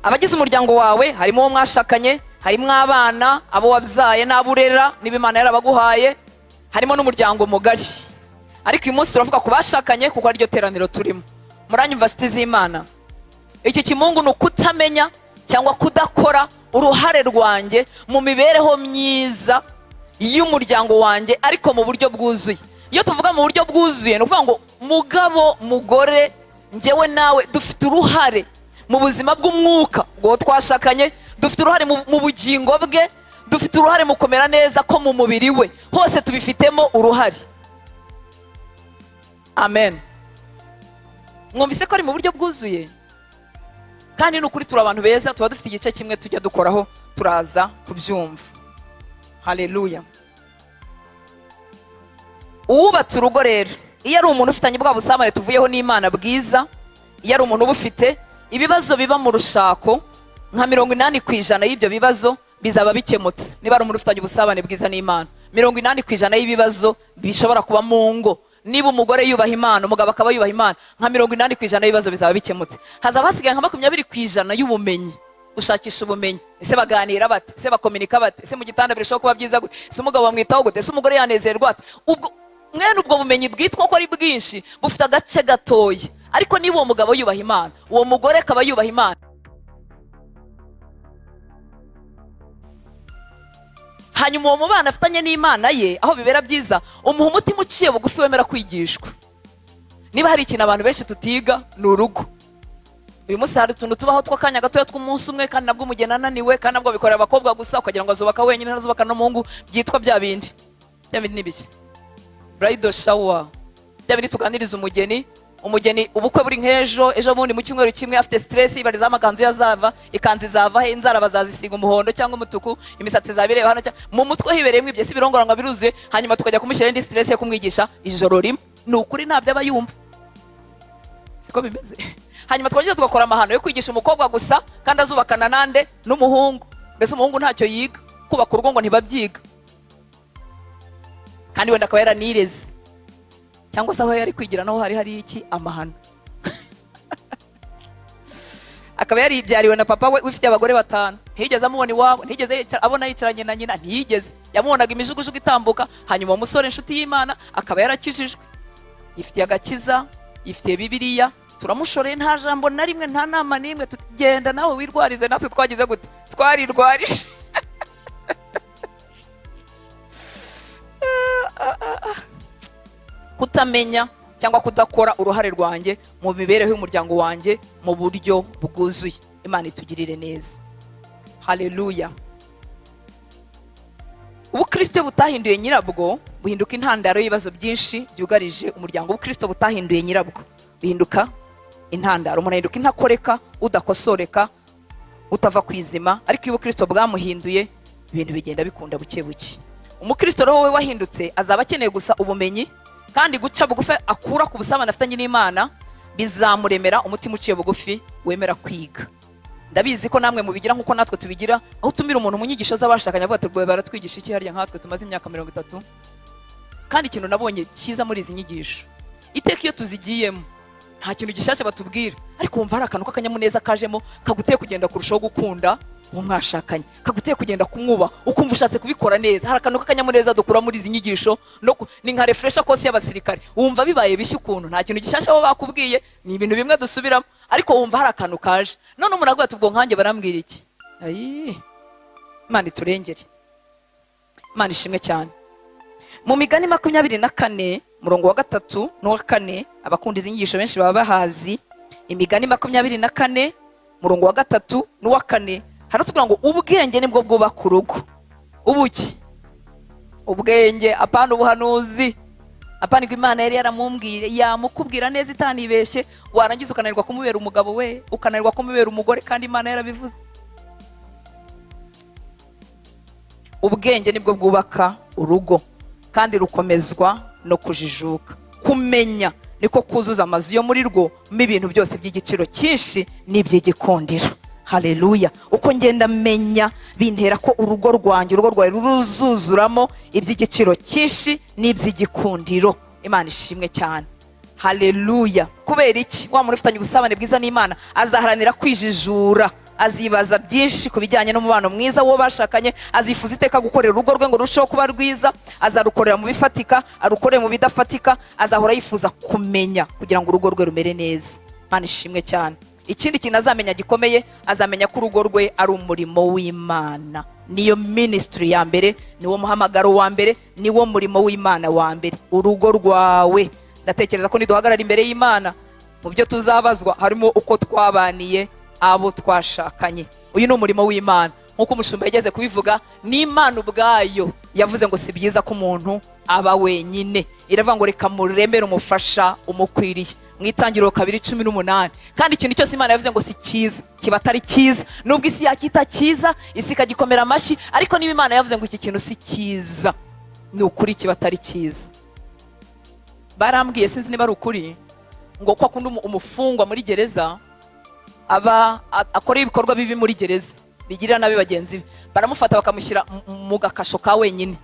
Abagize umuryango wawe harimo uwo mwashakanye, harimo abana, abo wabyaye n'abo urera niba Imana yarabaguhaye, harimo n'umuryango mugari. Ariko uyu munsi turavuga ku bashakanye kuko ariryo teraniro turimo. Muranyumva nshuti z'Imana? Iki kimungu ni ukutamenya cyangwa kudakora uruhare rwanjye mu mibereho myiza y'umuryango wanjye, ariko mu buryo bwuzuye. Iyo tuvuga mu buryo bwuzuye ni ukuvuga ngo mugabo, mugore, njyewe nawe dufite uruhare mu buzima bw'umwuka ubwo twashakanye, dufite uruhare mu bugingo bwe, dufite uruhare mu kumera neza ko mu mubiri we, hose tubifitemo uruhare. Amen. Mwumvise ko ari mu buryo bwuzuye? Kandi ni ukuri turi abantu beza, tuba dufite igice kimwe tujya dukoraho, turaza kubyumva. Haleluya. Uwubatse urugo rero, iyo ari umuntu ufitanye bwa busabane tuvuyeho n'Imana bwiza, iyo ari umuntu ubufite, ibibazo biba mu rushako nka 80% y'ibyo bibazo bizaba bikemutse. Niba ari umuntu ufitanye ubusabane bwiza n'Imana, 80% y'ibibazo bishobora kuba mu ngo. Niba umugore yubaha Imana, umugabo akaba yubaha Imana, nka 80% y'ibibazo bizaba bikemutse. Hazaba hasigaye nka 20% y'ubumenyi, gushakisha ubumenyi. Ese baganira bate? Ese bakominika bate? Ese mu gitanda birushaho kuba byiza gute? Ese umugabo bamwitaho gute? Ese umugore yanezerwa ate? Ubwo mwene ubwo bumenyi bwitwa ko ari bwinshi bufite agace gatoya. Ariko niba uwo mugabo yubaha Imana, uwo mugore akaba yubaha Imana, hanyuma uwo mubana afitanye n'Imana ye, aho bibera byiza, umuha umutima uciye bugufi wemera kwigishwa. Niba hari ikintu abantu benshi tutiga ni urugo. Uyu munsi hari utuntu tubaho tw'akanya gatoya tw'umunsi umwe, kandi nabwo umugeni ananiwe, kandi nabwo bikorera abakobwa gusa, ukagira ngo azubaka wenyine ntazubaka n'umuhungu, byitwa bya bindi. Bya bindi ni biki? Bridal shower, bya bindi tuganiriza umugeni. Umugeni ubukwe buri nk'ejo, ejo bundi mu cyumweru kimwe, afite stress, ibariza amakanzu yazava, ikanzu izava he, inzara bazazisiga umuhondo cyangwa umutuku, imisatsi izabireba hano, mu mutwe hibereyemo ibyo si birongorangwa biruzuye. Hanyuma tukajya kumushyira indi stress yo kumwigisha ijoro rimwe. Ni ukuri ntabyo aba yumva, siko bimeze. Hanyuma twongera tugakora amahano yo kwigisha umukobwa gusa, kandi azubakana nande? N'umuhungu. Mbese umuhungu ntacyo yiga, kubaka urugo ngo ntibabyiga, kandi wenda akaba yaranireze, cyangwa se aho yari kwigira naho hari hari iki? Amahano. Akaba yaribyariwe na papa we wifitiye abagore 5, ntiyigeze amubona iwabo, ntiyigeze abona yicaranye na nyina, ntiyigeze yamubonaga imijugujugu itambuka. Hanyuma umusore inshuti y'Imana akaba yarakijijwe, yifitiye agakiza, yifitiye Bibiliya, turamushoreye nta jambo na rimwe, nta nama n'imwe, tugenda nawe wirwarize, natwe twagize gute? Twarirwarije. Kutamenya cyangwa kudakora uruhare rwanjye mu mibereho y'umuryango wanjye mu buryo bwuzuye. Imana itugirire neza. Haleluya. Ubukristo butahinduye nyirabwo buhinduka intandaro y'ibibazo byinshi byugarije umuryango. Ubukristo butahinduye nyirabwo buhinduka intandaro, umuntu ahinduka intakoreka, udakosoreka, utava kwizima. Ariko iyo ubukristo bwamuhinduye, ibintu bigenda bikunda buke buke. Umukristo rero we wahindutse azaba akeneye gusa ubumenyi, kandi guca bugufi akura ku busabane afitanye n'Imana bizamuremera umutima uciye bugufi wemera kwiga. Ndabizi ko namwe mubigira nkuko natwe tubigira, aho utumira umuntu mu nyigisho z'abashakanye avuga ati rwe baratwigisha iki harya nkatwe tumaze imyaka 30. Kandi ikintu nabonye cyiza muri izi nyigisho, iteka iyo tuzigiyemo nta kintu gishyashya batubwira, ariko wumva hari akantu k'akanyamuneza kajemo kaguteye kugenda kurushaho gukunda uwo mwashakanye, kaguteye kugenda kumwuba, ukumva ushatse kubikora neza. Hari akantu k'akanyamuneza dukura muri izi nyigisho, ni nka refresher course y'abasirikare. Wumva bibaye bishya ukuntu nta kintu gishyashya bo bakubwiye, ni ibintu bimwe dusubiramo, ariko wumva hari akantu kaje. None umuntu avuga ati ubwo nkanjye barambwira iki? Ayi, Imana iturengere. Imana ishimwe cyane. Mu migani 24 murongo wa 3 n'uwa 4, abakunda izi nyigisho benshi baba bahazi. Imigani 24 murongo wa 3 n'uwa 4 haratubwira ngo ubwenge nibwo bwubaka urugo. Ubuki? Ubwenge, apana ubuhanuzi, apana ngo Imana yari yaramumbwire, yamukubwira neza itanibeshye, warangiza ukananirwa kumubera umugabo we, ukananirwa kumubera umugore, kandi Imana yarabivuze. Ubwenge nibwo bwubaka urugo, kandi rukomezwa no kujijuka. Kumenya niko kuzuza amazu yo muri rwo ibintu byose by'igiciro cyinshi n'iby'igikundiro. Haleluya. Uko ngenda menya bintera ko urugo rwanjye, urugo rwawe ruzuzuramo iby'igiciro cyinshi n'iby'igikundiro. Imana ishimwe cyane. Haleluya. Kubera iki? Wa muntu ufitanye ubusabane bwiza n'Imana azaharanira kwijijura, azibaza byinshi ku bijyanye n'umubano mwiza wo bashakanye, azifuza iteka gukorera urugo rwe ngo rurusheho kuba rwiza, azarukorera mu bifatika, arukorere mu bidafatika, azahora yifuza kumenya kugira ngo urugo rwe rumere neza. Imana ishimwe cyane. Ikindi kintu azamenya gikomeye, azamenya ko urugo rwe ari umurimo w'Imana. Niyo ministry ya mbere, niwo muhamagaro wa mbere, niwo murimo w'Imana wa mbere. Urugo rwawe, ndatekereza ko niduhagarara imbere y'Imana mu byo tuzabazwa harimo uko twabaniye abo twashakanye. Uyu ni umurimo w'Imana. Nkuko umushumba yageze kubivuga, n'Imana ubwayo yavuze ngo si byiza ko umuntu aba wenyine. Iravuga ngo reka muremere umufasha umukwiriye. Mu Itangiriro 2:18. Kandi ikintu cyose Imana yavuze ngo si cyiza kiba atari cyiza, nubwo isi yakita cyiza, isi ikagikomera amashyi, ariko niba Imana yavuze ngo iki kintu si cyiza, ni ukuri kiba atari cyiza. Barambwiye, sinzi niba ari ukuri, ngo ko akunda umufungwa muri gereza aba akora ibikorwa bibi muri gereza bigirira nabi bagenzi be, baramufata bakamushyira mu gakasho ka wenyine.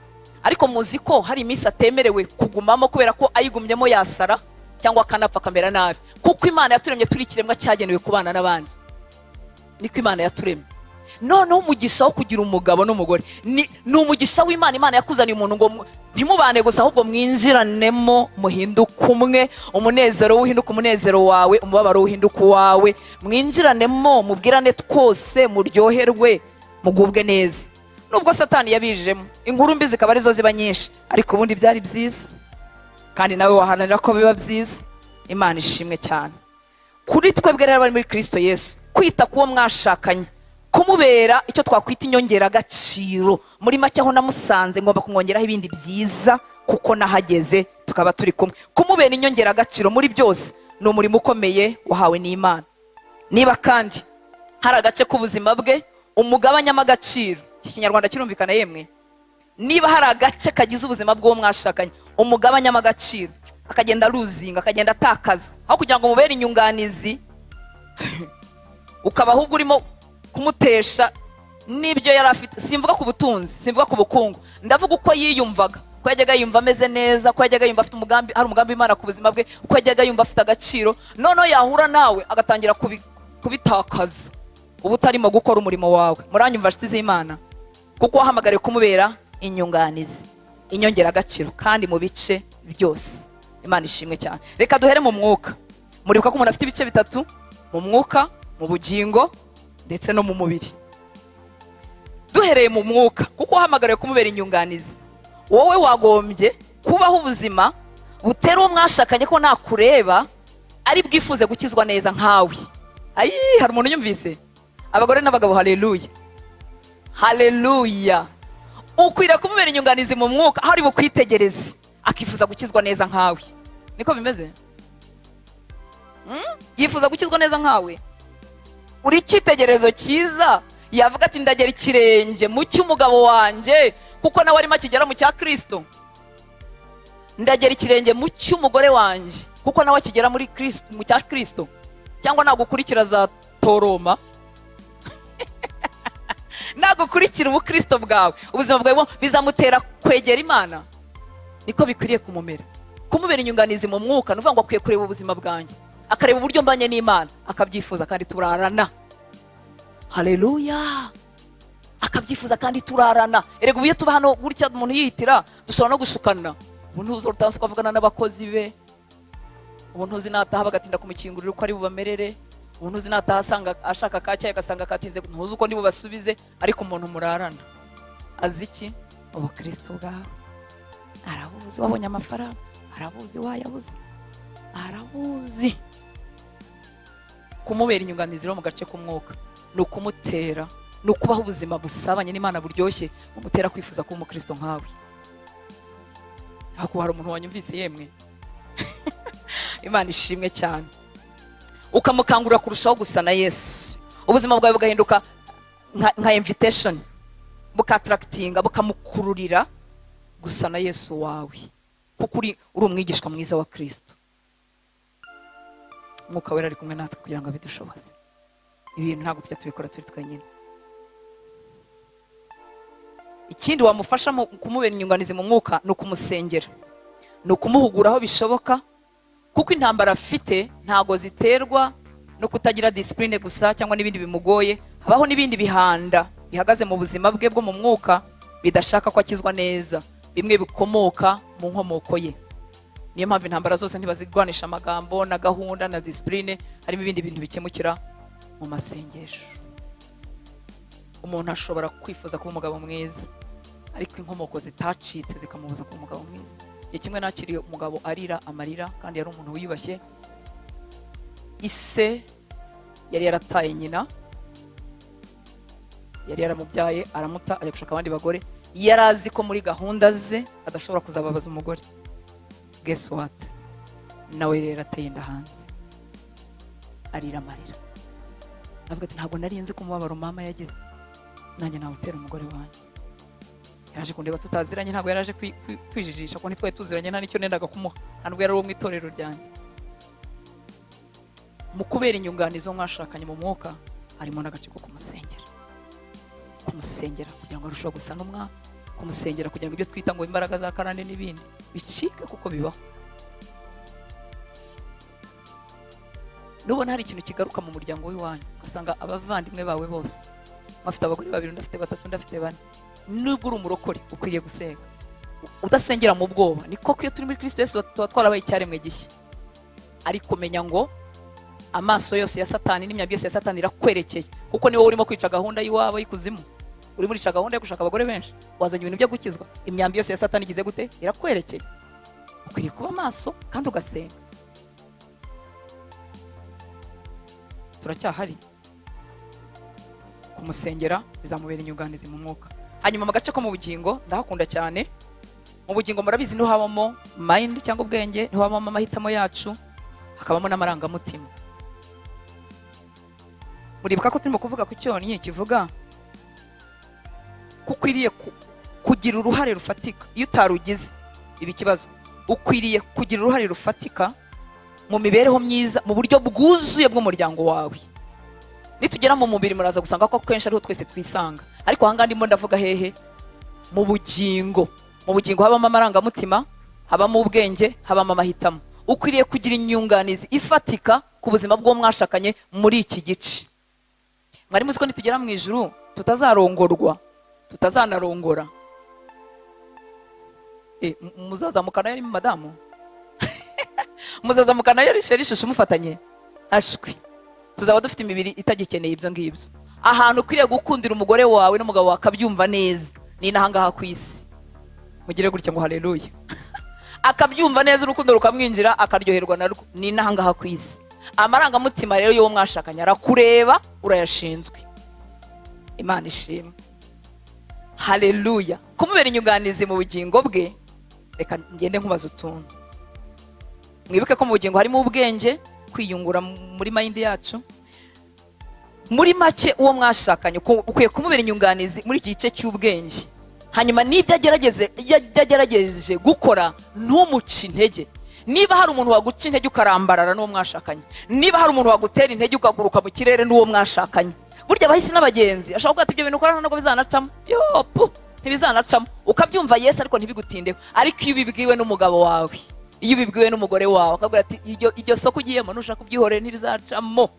Ariko muzi ko hari iminsi atemerewe kugumamo kubera ko ayigumyemo yasara cyangwa akanapfa akamera nabi. Kuko Imana yaturemye turi ikiremwa cyagenewe kubana n'abandi, niko Imana yaturemye. Noneho umugisha wo kugira umugabo n'umugore ni umugisha w'Imana. Imana yakuzaniye umuntu ngo ntimubane gusa, ahubwo mwinjiranemo muhinduke umwe, umunezero uhinduka umunezero wawe, umubabaro uhinduka uwawe, mwinjiranemo mubwirane twose, muryoherwe, mugubwe neza. Nubwo Satani yabijemo inkuru mbi zikaba arizo ziba nyinshi, ariko ubundi byari byiza, kandi nawe waharanira ko biba byiza. Imana ishimwe cyane. Kuri twebwe rero bari muri Kristo Yesu, kwita kuwo mwashakanye, kumubera icyo twakwita inyongeragaciro, muri make aho namusanze ngomba kumwongeraho ibindi byiza kuko nahageze tukaba turi kumwe. Kumubera inyongeragaciro muri byose ni umurimo ukomeye wahawe n'Imana. Niba kandi hari agace k'ubuzima bwe umugabanyamo agaciro, iki Kinyarwanda kirumvikana yemwe? Niba hari agace kagize ubuzima bw'uwo mwashakanye umugabanyamo agaciro, akagenda aruzinga, akagenda atakaza, aho kugira ngo mubere inyunganizi ukaba ahubwo urimo kumutesha n'ibyo yari afite. Simvuga ku butunzi, simvuga ku bukungu, ndavuga uko yiyumvaga, uko yajyaga yumva ameze neza, uko yajyaga yumva afite umugambi, hari umugambi w'Imana ku buzima bwe, uko yajyaga yumva afite agaciro. Noneho yahura nawe agatangira kubitakaza, uba utarimo gukora umurimo wawe. Muranyumva nshuti z'Imana? Kuko wahamagariwe kumubera inyunganizi, inyongeragaciro, kandi mu bice byose. Imana ishimwe cyane. Reka duhere mu mwuka. Muribuka ko umuntu afite ibice bitatu: mu mwuka, mu bugingo, ndetse no mu mubiri. Duhereye mu mwuka, kuko wahamagariwe kumubera inyunganizi, wowe wagombye kubaho ubuzima butera uwo mwashakanye ko nakureba ari bwifuze gukizwa neza nkawe. Ayi, hari umuntu unyumvise? Abagore n'abagabo, haleluya, haleluya. Ukwiriye kumubera inyunganizi mu mwuka, aho ari bukwitegereze akifuza gukizwa neza nkawe. Niko bimeze? Yifuza gukizwa neza nkawe. Uri icyitegererezo cyiza. Yavuga ati ndagera ikirenge mu cy'umugabo wanjye, kuko nawe arimo akigera mu cya Kristo. Ndagera ikirenge mu cy'umugore wanjye, kuko nawe akigera muri Kristo, mu cya Kristo. Cyangwa nagukurikira za toroma, nagukurikira ubukristo bwawe, ubuzima bwawe bizamutera kwegera Imana. Niko bikwiriye kumumera. Kumubera inyunganizi mu mwuka ni ukuvuga ngo akwiye kureba ubuzima bwanjye, akareba uburyo mbanye n'Imana, akabyifuza kandi turarana. Haleluya. Akabyifuza kandi turarana. Erega ubu iyo tuba hano gutya umuntu yihitira, dushobora no gushukana. Ubu ntuzi urutansi uko avugana n'abakozi be, ubu ntuzi nataha bagatinda kumukingurira uko ari bubamerere, ubu ntuzi nataha asanga ashaka kacyayi agasanga katinze, ntuzi uko nibubasubize. Ariko umuntu murarana azi iki? Ubukristo bwawe arabuzi. Wabonye amafaranga arabuzi, wayabuze arabuzi. Kumubera inyunganizi mu gace k'umwuka ni ukumutera, ni ukubaho ubuzima busabanye n'Imana buryoshye, bumutera kwifuza kuba umukristo nkawe. Hakuba hari umuntu wanyumvise yemwe? Imana ishimwe cyane. Ukamukangurira kurushaho gusa na Yesu. Ubuzima bwawe bugahinduka nka invitation, bukatractinga, bukamukururira gusa na Yesu wawe, kuko uri umwigishwa mwiza wa Kristo. Umwuka wera ari kumwe natwe kugira ngo abidushoboze. Ibintu ntabwo tujya tubikora turi twenyine. Ikindi wamufasha kumubera inyunganizi mu mwuka ni ukumusengera, ni ukumuhugura aho bishoboka, kuko intambara afite ntago ziterwa no kutagira discipline gusa cyangwa n'ibindi bimugoye. Habaho n'ibindi bihanda bihagaze mu buzima bwe bwo mu mwuka bidashaka ko akizwa neza, bimwe bikomoka mu nkomoko ye. Niyo mpamvu intambara zose ntibazigwanisha amagambo na gahunda na discipline, harimo ibindi bintu bikemukira mu masengesho. Umuntu ashobora kwifuza kuba umugabo mwiza, ariko inkomoko zitacitse zikamubuza kuba umugabo mwiza. Igihe kimwe nakiriye umugabo arira amarira, kandi yari umuntu wiyubashye. Ise yari yarataye nyina, yari yaramubyaye aramuta ajya gushaka abandi bagore. Yari azi ko muri gahunda ze adashobora kuzababaza umugore. Guess what? Nawe rero ateye inda hanze, arira amarira, avuga ati ntabwo nari nzi ko umubabaro mama yagize nanjye nawutera umugore wanjye. Yaraje kundeba tutaziranye, ntabwo yaraje kwijijisha kuko ntitwari tuziranye, nta n'icyo nendaga kumuha, ntabwo yari uwo mu itorero ryanjye. Mu kubera inyunganizo mwashakanye mu mwuka harimo n'agace ko kumusengera, kumusengera kugira ngo arusheho gusa n'umwami, kumusengera kugira ngo ibyo twita ngo imbaraga za karande n'ibindi bicike, kuko bibaho. Nubona hari ikintu kigaruka mu muryango w'iwanyu, ugasanga abavandimwe bawe bose bafite abagore babiri, undi afite batatu, undi afite bane, nubwo uri umurokore ukwiriye gusenga. Udasengera mu bwoba, niko iyo turi muri Kristo Yesu tuba twarabaye icyaremwe gishya. Ariko menya ngo amaso yose ya Satani n'imyambi yose ya Satani irakwerekeye, kuko niwe urimo kwica gahunda y'iwabo y'ikuzimu, urimo urica gahunda yo gushaka abagore benshi, wazanye ibintu byo gukizwa. Imyambi yose ya Satani igize gute? Irakwerekeye. Ukwiriye kuba maso kandi ugasenga. Turacyahari. Kumusengera bizamubera inyunganizi mu mwuka. Hanyuma mu gace ko mu bugingo ndahakunda cyane. Mu bugingo murabizi niho habamo mind cyangwa ubwenge, niho habamo amahitamo yacu, hakabamo n'amarangamutima. Muribuka ko turimo kuvuga ku cyonnyi kivuga ko ukwiriye kugira uruhare rufatika. Iyo utarugize ibi kibazo, ukwiriye kugira uruhare rufatika mu mibereho myiza, mu buryo bwuzuye bw'umuryango wawe. Nitugera mu mubiri muraza gusanga ko kenshi ariho twese twisanga, ariko aha ngaha ndimo ndavuga hehe? Mu bugingo. Mu bugingo habamo amarangamutima, habamo ubwenge, habamo amahitamo. Ukwiriye kugira inyunganizi ifatika ku buzima bw'uwo mwashakanye muri iki gice. Mwari muzi ko nitugera mu ijuru tutazarongorwa, tutazanarongora. Muzazamukana yari madamu, muzazamukana yari sheri shushu mufatanye ashwi. Tuzaba dufite imibiri itagikeneye ibyo ngibyo. Ahantu ukwiriye gukundira umugore wawe n'umugabo wawe akabyumva neza ni nahangaha ku isi. Mugire gutya ngo haleluya. Akabyumva neza, urukundo rukamwinjira, akaryoherwa narwo, ni nahangaha ku isi. Amarangamutima rero y'uwo mwashakanye arakureba, urayashinzwe. Imana ishimwe. Haleluya. Kumubera inyunganizi mu bugingo bwe. Reka ngende nkubaza utuntu. Mwibuke ko mu bugingo harimo ubwenge, kwiyungura muri mind yacu. Muri make uwo mwashakanye ukwiye kumubera inyunganizi muri iki gice cy'ubwenge. Hanyuma n'ibyo agerageje gukora ntumuce intege. Niba hari umuntu waguca intege ukarambarara n'uwo mwashakanye, niba hari umuntu wagutera intege ukaguruka mu kirere n'uwo mwashakanye, burya abahisi n'abagenzi ashobora kuvuga ati ibyo bintu ukora ntabwo bizanacamo, yopu ntibizanacamo, ukabyumva Yesu ariko ntibigutindeho. Ariko iyo ubibwiwe n'umugabo wawe, iyo ubibwiwe n'umugore wawe, akavuga ati iryo soko ugiyemo nushaka ubyihorere ntibizacamo,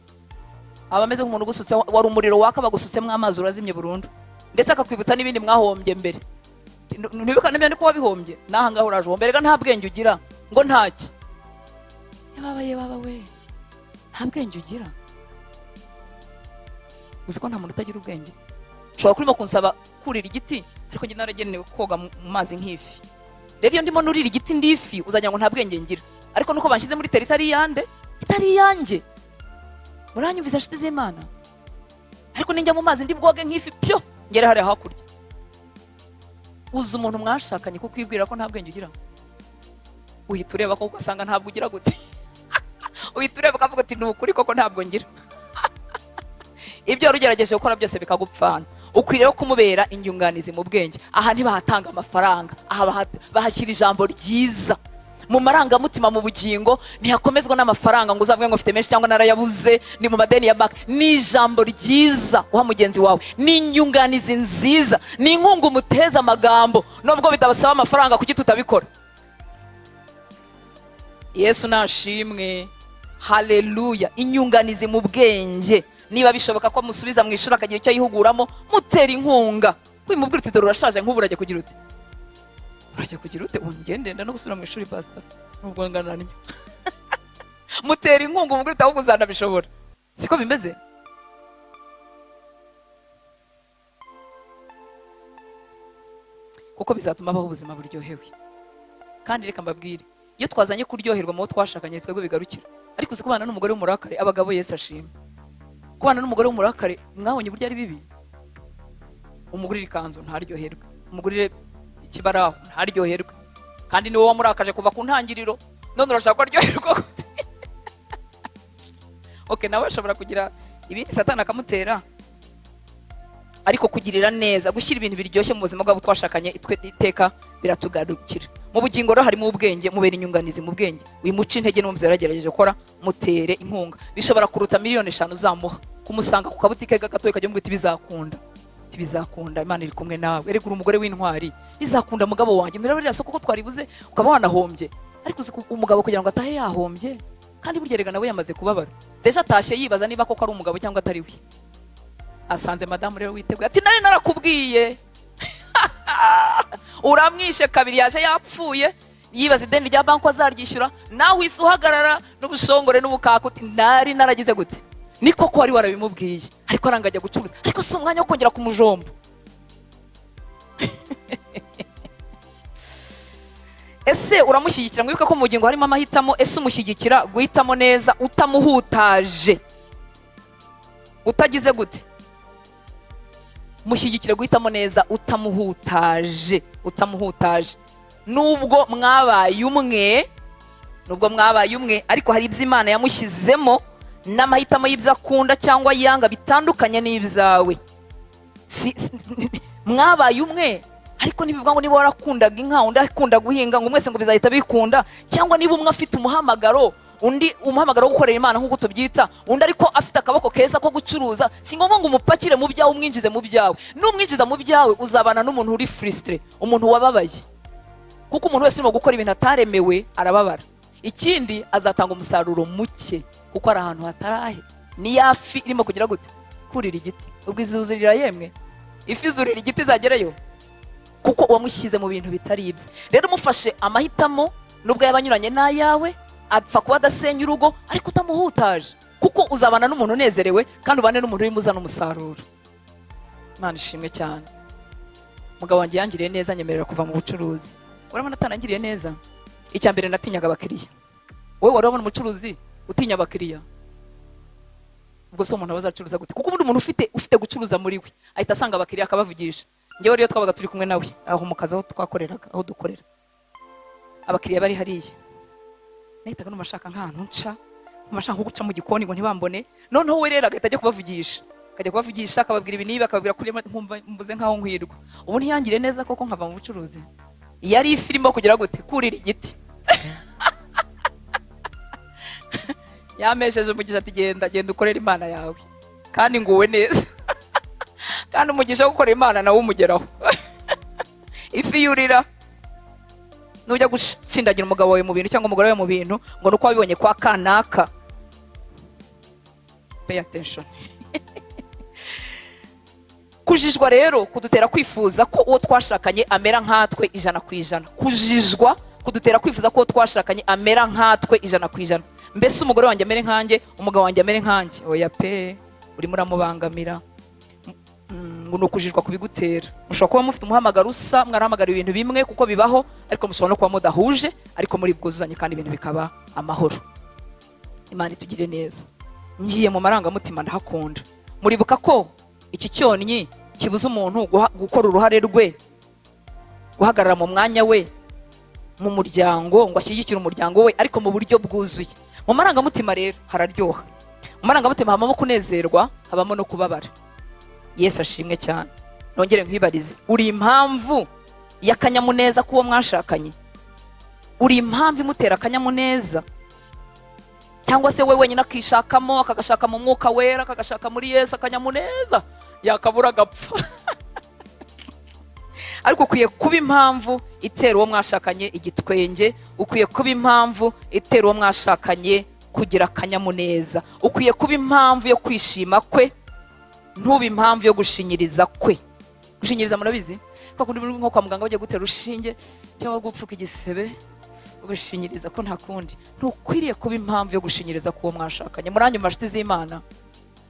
aba ameze nk'umuntu ugusutse wari umuriro waka bagusutsemo amazi urazimye burundu, ndetse akakwibutsa n'ibindi mwahombye mbere. Ntibika n'ibindi ko wabihombye, n'aha ngaha uraje uhombye, rega nta bwenge ugira ngo ntaki. Yababaye baba we, nta bwenge ugira. Uzi ko nta muntu utagira ubwenge. Ushobora kurimo kunsaba kurira igiti, ariko njye naragenewe koga mu mazi nk'ifi. Rero iyo ndimo nurira igiti ndifi, uzagira ngo nta bwenge ngira, ariko nuko banshyize muri teritari yande itari yanjye. Muranyumvise nshuti z'Imana? Ariko ninjya mu mazi ndi bwoge nk'ifi pyo ngere hariya hakurya. Uzi umuntu mwashakanye kukwibwira ko nta bwenge ugira, uhita ureba ko ugasanga ntabwo ugira gute. Uhita ureba ukavuga uti ni ukuri koko ntabwo ngira. Ibyo wari ugerageje gukora byose bikagupfana. Ukwiriye kumubera inyunganizi mu bwenge. Aha ntibahatanga amafaranga, aha bahashyira ijambo ryiza. Mu marangamutima mu bugingo ntihakomezwa n'amafaranga ngo uzavuge ngo mfite menshi cyangwa narayabuze, ni mu madeni ya banki. Ni ijambo ryiza uha mugenzi wawe, ni inyunganizi nziza, ni inkunga umuteza amagambo, nubwo bitabasaba amafaranga. Kuki tutabikora? Yesu nashimwe. Haleluya. Inyunganizi mu bwenge. Niba bishoboka ko musubiza mu ishuri akagira icyo yihuguramo, mutera inkunga. Kwimubwira uti dore urashaje nk'ubu urajya kugira ute? Urajya kugira ute? Ungende no gusubira mu ishuri pastor, nubwo ngananye. Mutera inkunga umubwira uti ahubwo uzanabishobora. Siko bimeze? Kuko bizatuma abaho ubuzima buryohewe. Kandi reka mbabwire, iyo twazanye kuryoherwa mu bo twashakanye twebwe bigarukira. Ariko uzi kubana n'umugore w'umurakare, abagabo Yesu ashima. Kubana n'umugore w'umurakare mwabonye uburyo ari bibi. Umugurire ikanzu ntaryoherwe, umugurire ikibaraho ntaryoherwe, kandi ni wowe wamurakaje kuva ku ntangiriro, none urashaka ko aryoherwa gute? Okay, nawe ashobora kugira ibindi Satani akamutera, ariko kugirira neza, gushyira ibintu biryoshye mu buzima bwabo twashakanye iteka biratugarukira. Mu bugingo rero harimo ubwenge, mubera inyunganizi mu bwenge. Wimuca intege n'umubyeyi yaragerageje gukora, mutere inkunga. Bishobora kuruta miliyoni 5 uzamuha kumusanga ku kabutike gatoya kajya mubwira uti bizakunda, bizakunda, Imana iri kumwe nawe, erega uri umugore w'intwari, bizakunda mugabo wanjye. Nureba ririya soko ko twaribuze ukaba wanahombye, ariko uzi umugabo kugira ngo atahe yahombye, kandi burya erega nawe yamaze kubabara. Deja atashye yibaza niba koko ari umugabo cyangwa atari we. Asanze madamu rero witeguye ati nari narakubwiye. Uramwishe kabiri, yaje yapfuye, yibaza ideni rya banki azaryishyura, nawe isi uhagarara n'ubushongore n'ubukaka uti nari naragize gute? Ni koko wari warabimubwiye, ariko aranga ajya gucuruza, ariko si umwanya wo kongera kumujomba. Ese uramushyigikira? Mwibuke ko mu bugingo harimo amahitamo. Ese umushyigikira guhitamo neza utamuhutaje, utagize gute? Mushyigikira guhitamo neza utamuhutaje, utamuhutaje. Nubwo mwabaye umwe, nubwo mwabaye umwe, ariko hari ibyo Imana yamushyizemo n'amahitamo y'ibyo akunda cyangwa yanga bitandukanye n'ibyawe. Mwabaye umwe, ariko ntibivuga ngo niba warakundaga inka undi akunda guhinga ngo mwese ngo bizahita bikunda, cyangwa niba umwe afite umuhamagaro, undi umuhamagaro wo gukorera Imana nk'uko tubyita, undi ariko afite akaboko keza ko gucuruza, si ngombwa ngo umupakire mu byawe umwinjize mu byawe. N'umwinjiza mu byawe uzabana n'umuntu uri frustré, umuntu wababaye, kuko umuntu wese urimo gukora ibintu ataremewe arababara. Ikindi azatanga umusaruro muke kuko ari ahantu hatarahe. Ni yafi irimo kugira gute? Kurira igiti. Ubwo izuzurira yemwe, ifi izurira igiti izagerayo, kuko wamushyize mu bintu bitari ibye. Rero umufashe amahitamo nubwo yabanyuranye n'ayawe, apfa kuba adasenya urugo ariko utamuhutaje, kuko uzabana n'umuntu unezerewe kandi ubane n'umuntu urimo uzana umusaruro. Imana ishimwe cyane. Umugabo wanjye yangiriye neza, anyemerera kuva mu bucuruzi. Urabona atanangiriye neza? Icya mbere natinyaga abakiriya. Wowe wari wabona umucuruzi utinya abakiriya? Ubwo se umuntu abazacuruza gute? Kuko ubundi umuntu ufite gucuruza muri we ahita asanga abakiriya akabavugisha. Njyewe rero twabaga turi kumwe nawe aho mu kazi aho twakoreraga, aho dukorera, abakiriya bari hariya, nahitaga numva nk'ahantu nca, nkumva nko guca mu gikoni ngo ntibambone. Noneho we rero agahita ajya kubavugisha, akajya kubavugisha akababwira ibi n'ibi, akababwira kuri nkumva mbuze nkaho nkwirwa. Ubu ntiyangire neza koko nkava mu bucuruzi? Yari ifi irimo kugira gute? Kurira igiti. Yamesheje umugisha ati genda, genda ukorere Imana yawe, kandi nguwe neza. Kandi umugisha wo gukorera Imana nawe umugeraho. Ifi yurira. Nujya gutsindagira umugabo wawe mu bintu cyangwa umugore wawe mu bintu ngo nuko wabibonye kwa kanaka, pay attention. Kujijwa rero kudutera kwifuza ko uwo twashakanye amera nkatwe 100%. Kujijwa kudutera kwifuza ko uwo twashakanye amera nkatwe 100%. Mbese umugore wanjye amere nkanjye, umugabo wanjye amere nkanjye. Oya pe, urimo uramubangamira. Ngo ni ukujijwa kubigutera. Mushobora kuba mufite umuhamagaro usa, mwarahamagara ibintu bimwe kuko bibaho, ariko mushobora no kuba mudahuje, ariko muri bwuzuzanye kandi ibintu bikaba amahoro. Imana itugire neza. Ngiye mu marangamutima ndahakunda. Muribuka ko iki cyonnyi kibuza umuntu gukora uruhare rwe, guhagarara mu mwanya we mu muryango, ngo ashyigikire umuryango we ariko mu buryo bwuzuye. Mu marangamutima rero hararyoha. Mu marangamutima habamo kunezerwa, habamo no kubabara. Yesu ashimwe cyane. Nongere nkwibarize, uri impamvu y'akanyamuneza k'uwo mwashakanye? Uri impamvu imutera akanyamuneza? Cyangwa se we wenyine akishakamo, akagashaka mu mwuka wera, akagashaka muri Yesu akanyamuneza, yakabura agapfa. Ariko ukwiye kuba impamvu itera uwo mwashakanye igitwenge, ukwiye kuba impamvu itera uwo mwashakanye kugira akanyamuneza, ukwiye kuba impamvu yo kwishima kwe, ntube impamvu yo gushinyiriza kwe. Gushinyiriza murabizi? Kwa kundi nko kwa muganga bagiye gutera urushinge cyangwa gupfuka igisebe, ugashinyiriza ko nta kundi. Ntukwiriye kuba impamvu yo gushinyiriza k'uwo mwashakanye. Muranyuma nshuti z'Imana,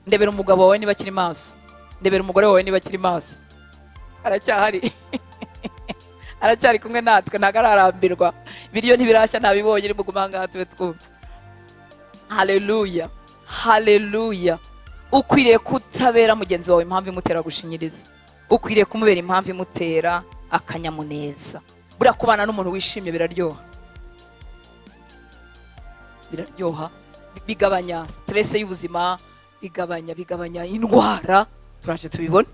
ndebera umugabo wawe niba akiri maso, ndebera umugore wawe niba akiri maso. Aracyahari. Aracyari kumwe natwe, ntago ararambirwa. Ibiryo ntibirashya, ntabibonye, iri muguma ngaha tube twumva. Haleluya, haleluya. Ukwiriye kutabera mugenzi wawe impamvu imutera gushinyiriza, ukwiriye kumubera impamvu imutera akanyamuneza. Buriya kubana n'umuntu wishimye biraryoha, biraryoha, bigabanya stress y'ubuzima, bigabanya indwara. Turaje tubibone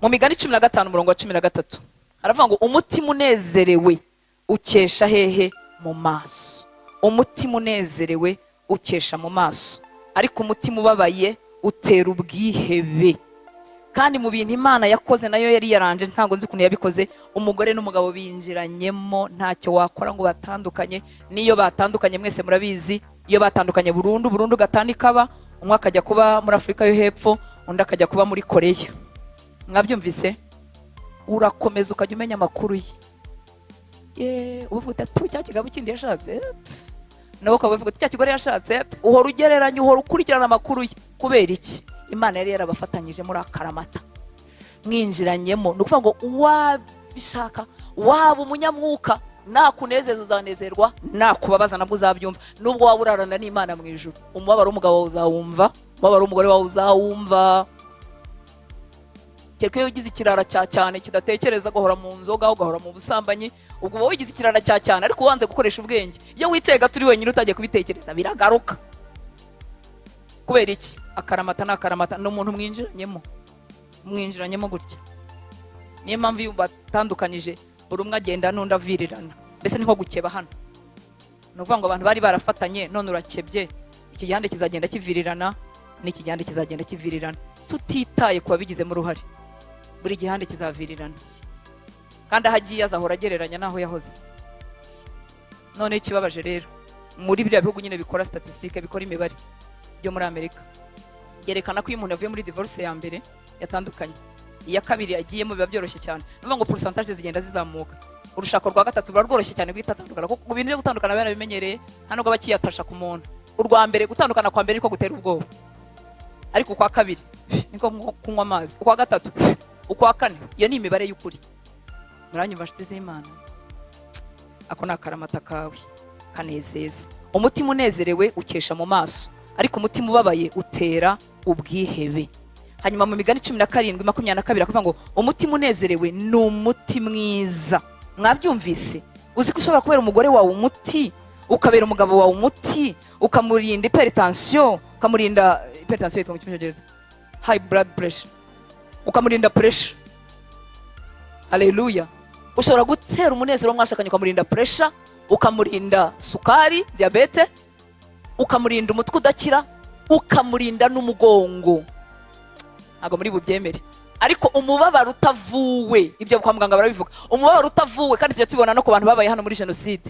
mu Migani 15 umurongo wa 13, aravuga ngo umutima unezerewe ukesha hehe? Mu maso. Umutima unezerewe ukesha mu maso, ariko umutima ubabaye utera ubwihebe. Kandi mu bintu Imana yakoze nayo yari yaranje, ntago nzi ukuntu yabikoze, umugore n'umugabo binjiranyemo, ntacyo wakora ngo batandukanye. Niyo batandukanye mwese murabizi, iyo batandukanye burundu burundu gatani kaba, umwe akajya kuba muri Afurika yo hepfo, undi akajya kuba muri Koreya. Mwabyumvise? Urakomeza ukajya umenya amakuru ye. Ye, uvuga uti cya kigabo kindi yashatse, nawe ukavuga uti cya kigore yashatse. Uhora ugereranya, uhora ukurikirana amakuru ye. Kubera iki? Imana yari yarabafatanyije muri akaramata, mwinjiranyemo. Ni ukuvuga ngo wabishaka, waba umunyamwuka, nakunezeza uzanezerwa, nakubabaza nabwo uzabyumva. Nubwo waba urarana n'Imana mu ijuru, umubabaro w'umugabo wawe uzawumva, umubabaro w'umugore wawe uzawumva. Kereka iyo ugize ikirara cya cyane kidatekereza, ugahora mu nzoga, ugahora mu busambanyi, ubwo uba wigize ikirara cya cyane, ariko wanze gukoresha ubwenge. Iyo wicaye gato uri wenyine utagiye kubitekereza, biragaruka. Kubera iki? Akaramata n'akaramata ni umuntu mwinjiranyemo, mwinjiranyemo gutya. Niyo mpamvu iyo batandukanyije buri umwe agenda n'undi avirirana, mbese ni nko gukeba hano. Ni ukuvuga ngo abantu bari barafatanye, none urakebye, iki gihande kizagenda kivirirana n'iki gihande kizagenda kivirirana, tutitaye ku babigizemo uruhare. Buri gihande kizavirirana, kandi aho agiye azahora agereranya n'aho yahoze. None ikibabaje rero, muri biriya bihugu nyine bikora statistique, bikora imibare byo muri Amerika, yerekana ko iyo umuntu avuye muri divorce ya mbere yatandukanye, iya kabiri agiyemo biba byoroshye cyane. Ni ukuvuga ngo pourcentage zigenda zizamuka. Urushako rwa gatatu ruba rworoshye cyane guhita atandukana, kuko ibintu byo gutandukana barabimenyereye, nta nubwo bakiyatasha ku muntu. Urwa mbere, gutandukana kwa mbere niko gutera ubwoba, ariko ukwa kabiri niko kunywa amazi, ukwa gatatu, ukwa kane. Iyo ni imibare y'ukuri. Muranyumva nshuti z'Imana? Ako ni akaramata kawe kanezeza. Umutima unezerewe ukesha mu maso, ariko umutima ubabaye utera ubwihebe. Hanyuma mu Migani 17:22 akavuga ngo umutima unezerewe ni umuti mwiza. Mwabyumvise? Uzi ko ushobora kubera umugore wawe umuti, ukabera umugabo wawe umuti, ukamurinda hypertension, ukamurinda hypertension yitwa mu Cyongereza high blood pressure, ukamurinda pressure. Haleluya. Ushobora gutera umunezero mwashakanye, ukamurinda pressure, ukamurinda sukari, diabete, ukamurinda umutwe udakira, ukamurinda n'umugongo. Ntabwo muri bubyemere, ariko umubabaro utavuwe, ibyo kwa muganga barabivuga, umubabaro utavuwe, kandi tujya tubibona no ku bantu babaye hano muri jenoside.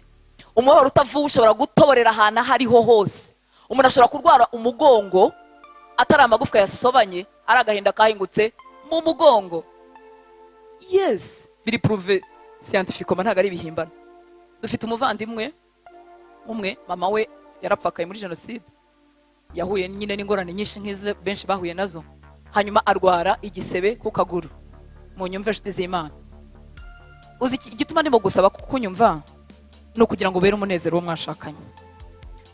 Umubabaro utavuwe ushobora gutoborera ahantu aho ariho hose. Umuntu ashobora kurwara umugongo atari amagufwa yasobanye, ari agahinda kahingutse mu mugongo. Yes, biri prouvé scientifiquement, ntabwo ari ibihimbano. Dufite umuvandimwe umwe, mama we yarapfakaye muri jenoside, yahuye nyine n'ingorane nyinshi nk'izo benshi bahuye nazo, hanyuma arwara igisebe ku kaguru. Munyumve nshuti z'Imana, uzi igituma ndimo gusaba kukunyumva ni ukugira ngo ubere umunezero wo mwashakanye.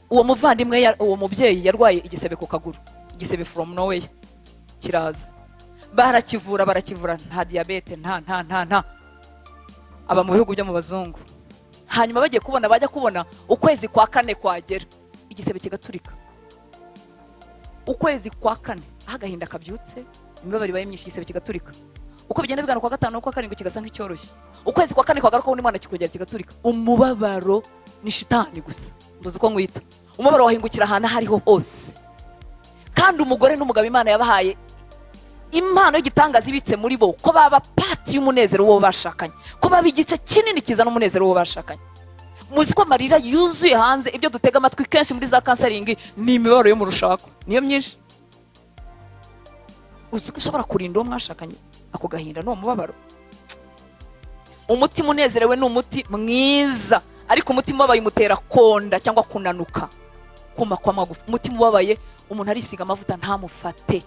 Uwo muvandimwe, uwo mubyeyi yarwaye igisebe ku kaguru, igisebe from nowhere kiraza, barakivura barakivura, nta diabete, nta nta nta nta, aba mu bihugu byo mu bazungu. Hanyuma bagiye kubona, bajya kubona ukwezi kwa kane kwagera, igisebe kigaturika. Ukwezi kwa kane aho agahinda kabyutse, imibabaro ibaye myinshi, igisebe kigaturika. Uko bigenda bigana kwa gatanu, kwa karindwi kigasa nk'icyoroshye. Ukwezi kwa kane kwagaruka undi mwana kikongera kigaturika. Umubabaro ni shitani gusa, mbuze uko nkwita. Umubabaro wahingukira ahantu aho ariho hose. Kandi umugore n'umugabo Imana yabahaye impano y'igitangaza ibitse muri bo, ko baba pati y'umunezero w'uwo bashakanye, ko baba igice kinini kizana umunezero w'uwo bashakanye. Muzi ko amarira yuzuye hanze, ibyo dutega amatwi kenshi muri za counseling ni imibabaro yo mu rushako, niyo myinshi. Uzi ko ushobora kurinda uwo mwashakanye ako gahinda n'uwo mubabaro. Umutima unezerewe ni umuti mwiza, ariko umutima ubabaye umutera konda cyangwa kunanuka, kuma kw'amagufa. Umutima ubabaye umuntu arisiga amavuta ntamufate.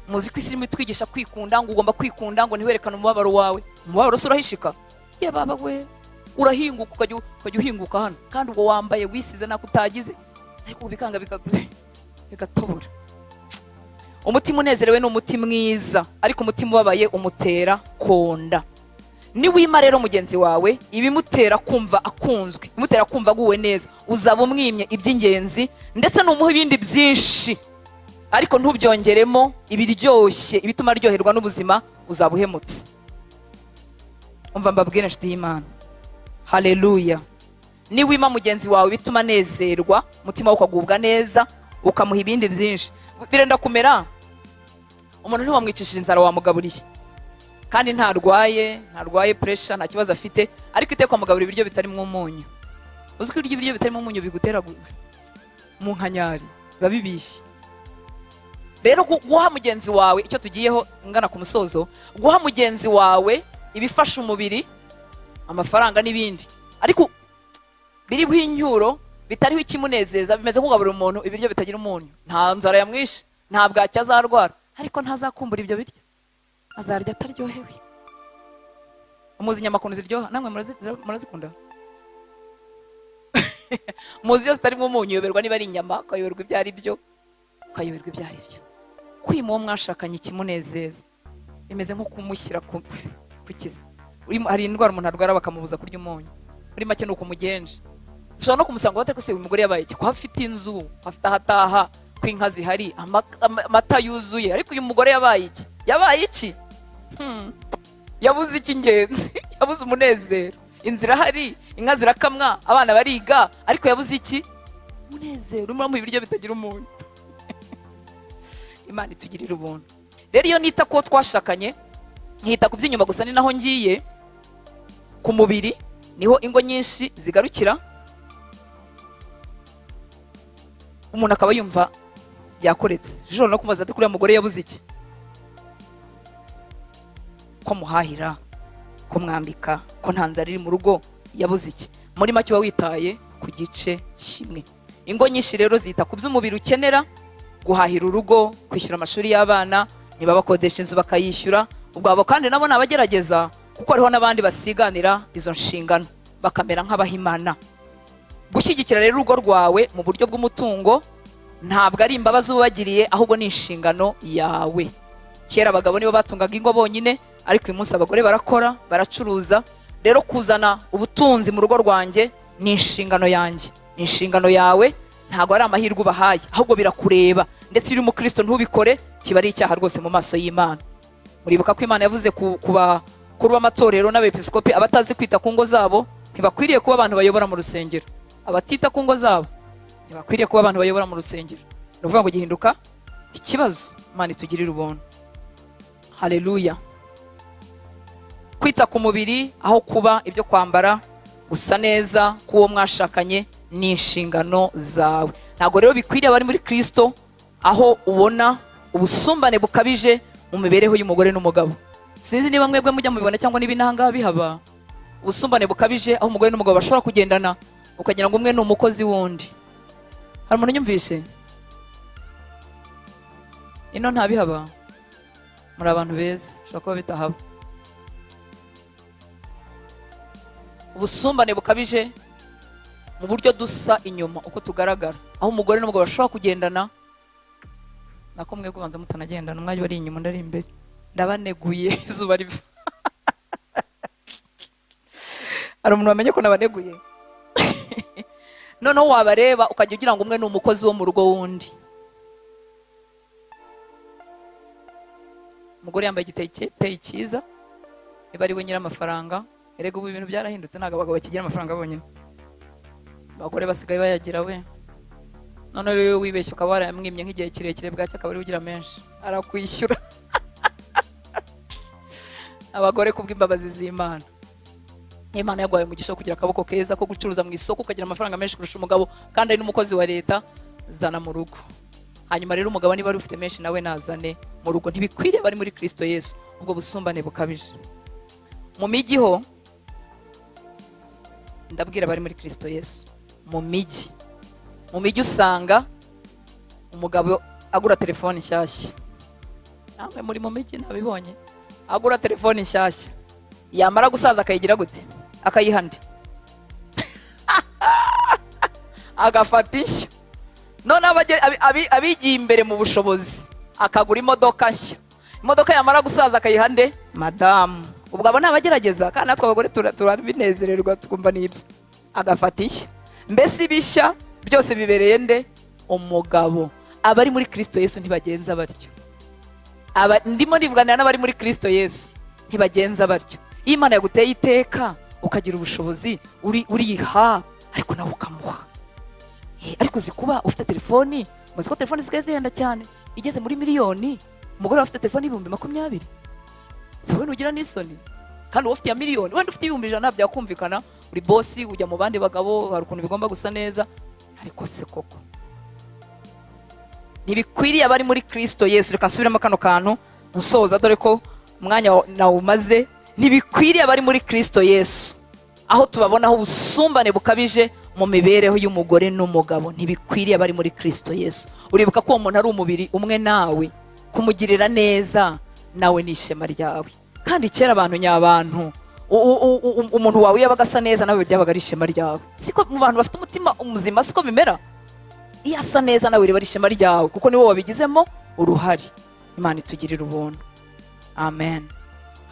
Muzi ko isi irimo itwigisha kwikunda, ngo ugomba kwikunda, ngo ntiwerekane umubabaro wawe. Umubabaro se urahishika? Ye baba we, urahinguka ukajya uhinguka hano, kandi ubwo wambaye wisize nako utagize, ariko bikanga bigatobora. Umutima unezerewe ni umuti mwiza, ariko umutima ubabaye umutera konda. Niwima rero mugenzi wawe ibimutera kumva akunzwe, ibimutera kumva aguwe neza, uzaba umwimye iby'ingenzi, ndetse n'umuha ibindi byinshi, ariko ntubyongeremo ibiryoshye, ibituma aryoherwa n'ubuzima, uzaba uhemutse. Umva mbabwire nshuti y'Imana, haleluya. Niwima mugenzi wawe bituma anezerwa, umutima ukagubwa neza, ukamuha ibindi byinshi, birenda kumera umuntu ntiwamwicishije inzara wamugaburiye, kandi ntarwaye, ntarwaye pressure, nta kibazo afite, ariko iteka wamugaburira ibiryo bitarimo umunyu. Uzi ko ibiryo bitarimo umunyu bigutera mu nkanyari, biba bibishye. Rero guha mugenzi wawe, icyo tugiyeho ngana ku musozo, guha mugenzi wawe ibifasha umubiri, amafaranga n'ibindi, ariko biriho inyuro, bitariho ikimunezeza, bimeze nk'ugaburira umuntu ibiryo bitagira umunyu. Nta nzara yamwishe, nta bwacyo azarwara, ariko ntazakumbura ibyo biryo, azarya ataryohewe. Muzi inyama ukuntu ziryoha? Namwe murazikunda? Muzi iyo zitarimo umunyu uyoberwa niba ari inyama, ukayoberwa ibyo ari byo, ukayoberwa ibyo ari byo. Kwima uwo mwashakanye ikimunezeza, Bimeze nko kumushyira ku kiza. Hari indwara umuntu arwara bakamubuza kurya umunyu. Muri make ni ukumugenje. Ushobora no kumusanga batari ko se uyu mugore yabaye iki, ko afite inzu, afite ahataha, ko inka zihari, amata yuzuye, ariko uyu mugore yabaye iki? Yabaye iki? Yabuze icy'ingenzi, yabuze umunezero. Inzira hari, inka zirakamwa, abana bariga, ariko yabuze iki? Umunezero. Urimo mu ibiryo bitagira umunyu. Imana itugirira ubuntu. Rero iyo nita ko twashakanye, nkita ku by'inyuma gusa, ni naho ngiye ku mubiri, niho ingo nyinshi zigarukira. Umuntu akaba yumva yakoretse. Joro no kumubaza ati kuriya mugore yabuze iki? Ko muhahira, ko mwambika, ko nta nzara iri mu rugo, yabuze iki? Muri make uba witaye ku gice kimwe. Ingo nyinshi rero zita ku by'umubiri ukenera, guhahira urugo, kwishyura amashuri y'abana, niba bakodesha inzu bakayishyura. Ubwo abo kandi nabo nabagerageza, kuko hariho n'abandi basiganira izo nshingano bakamera nk'abahimana. Gushyigikira rero urugo rwawe mu buryo bw'umutungo ntabwo ari imbabazi ubagiriye, ahubwo ni inshingano yawe. Kera abagabo nibo batungaga ingo bonyine, ariko uyu munsi abagore barakora, baracuruza. Rero kuzana ubutunzi mu rugo rwanjye ni inshingano yanjye, ni inshingano yawe. Ntabwo ari amahirwe ubahaye, ahubwo birakureba. Ndetse iyo uri umukristo ntubikore, kiba ari icyaha rwose mu maso y'Imana. Muribuka ko Imana yavuze ku bakuru b'amatorero n'abepiskopi, abatazi kwita ku ngo zabo ntibakwiriye kuba abantu bayobora mu rusengero. Abatita ku ngo zabo ntibakwiriye kuba abantu bayobora mu rusengero. Ni ukuvuga ngo gihinduka ikibazo. Imana itugirire ubuntu. Haleluya. Kwita ku mubiri aho kuba ibyo kwambara, gusa neza k'uwo mwashakanye ni inshingano zawe. Ntabwo rero bikwiriye abari muri Kristo, aho ubona ubusumbane bukabije mu mibereho y'umugore n'umugabo. Sinzi niba mwebwe mujya mubibona cyangwa niba inanga bihaba. Ubusumbane bukabije aho umugore n'umugabo bashobora kugendana ukagira ngo umwe ni umukozi wundi. Hari umuntu unyumvise? Ino ntabihaba. Muri abantu beza, bishobora kuba bitahaba. Ubusumbane bukabije mu buryo dusa inyuma uko tugaragara, aho umugore n'umugabo bashobora kugendana. Nako mwe kubanza mutanagendana, umwe ari inyuma undi ari imbere. Ndabaneguye izuba riva. Hari umuntu wamenye ko nabaneguye? Noneho wabareba ukajya ugira ngo umwe ni umukozi wo mu rugo wundi. Umugore yambaye igiteye cyiza, niba ari we nyir'amafaranga. Erega ubu ibintu byarahindutse, ntabwo abagabo bakigira amafaranga bonyine, abagore basigaye bayagira we. None rero wibeshye ukaba warayamwimye nk'igihe kirekire, bwacya akaba ari ugira menshi, arakwishyura. Abagore kubw'imbabazi z'Imana, Imana yaguhaye umugisha wo kugira akaboko keza ko gucuruza mu isoko, ukagira amafaranga menshi kurusha umugabo, kandi ari n'umukozi wa leta, zana mu rugo. Hanyuma rero umugabo niba ari ufite menshi nawe nazane mu rugo. Ntibikwiriye bari muri Kristo Yesu ubwo busumbane bukabije. Mu mijyi ho, ndabwira bari muri Kristo Yesu, mu mijyi usanga umugabo agura telefone nshyashya. Namwe muri mu mijyi nabibonye, agura telefone nshyashya, yamara gusaza akayigira gute? Akayiha nde? Agafata ishyo. None abigiye imbere mu bushobozi akagura imodoka nshya, imodoka yamara gusaza akayiha nde? Madamu. Ubwo abo nabagerageza, kandi natwe abagore turabinezererwa tukumva n'ibyo. Agafata ishya. Mbese ibishya byose bibereye nde? Umugabo. Abari muri Kristo Yesu ntibagenza batyo. Ndimo ndivuganira n'abari muri Kristo Yesu ntibagenza batyo. Iyo Imana yaguteye iteka ukagira ubushobozi, uriha, ariko nawe ukamuha. Ariko uzi kuba ufite telefoni, muzi ko telefoni zisigaye zihenda cyane, igeze muri miliyoni, umugore afite telefoni 20,000. Si wowe nugira n'isoni? Kandi wowe ufite ya miliyoni, wenda ufite 100,000 byakumvikana, uri bosi, ujya mu bandi bagabo, hari ukuntu bigomba gusa neza, ariko se koko ntibikwiriye abari muri Kristo Yesu. Reka nsubiremo kano kantu nsoza, dore ko umwanya nawumaze. Ntibikwiriye abari muri Kristo Yesu, aho tubabonaho ubusumbane bukabije mu mibereho y'umugore n'umugabo. Ntibikwiriye abari muri Kristo Yesu. Uribuka ko uwo muntu ari umubiri umwe nawe, kumugirira neza nawe ni ishema ryawe. Kandi kera abantu nyabantu, umuntu wawe yabaga asa neza nawe byabaga ari ishema ryawe. Siko mu bantu bafite umutima muzima siko bimera? Iyo asa neza nawe riba ari ishema ryawe, kuko niwo wabigizemo uruhare. Imana itugirira ubuntu. Amen.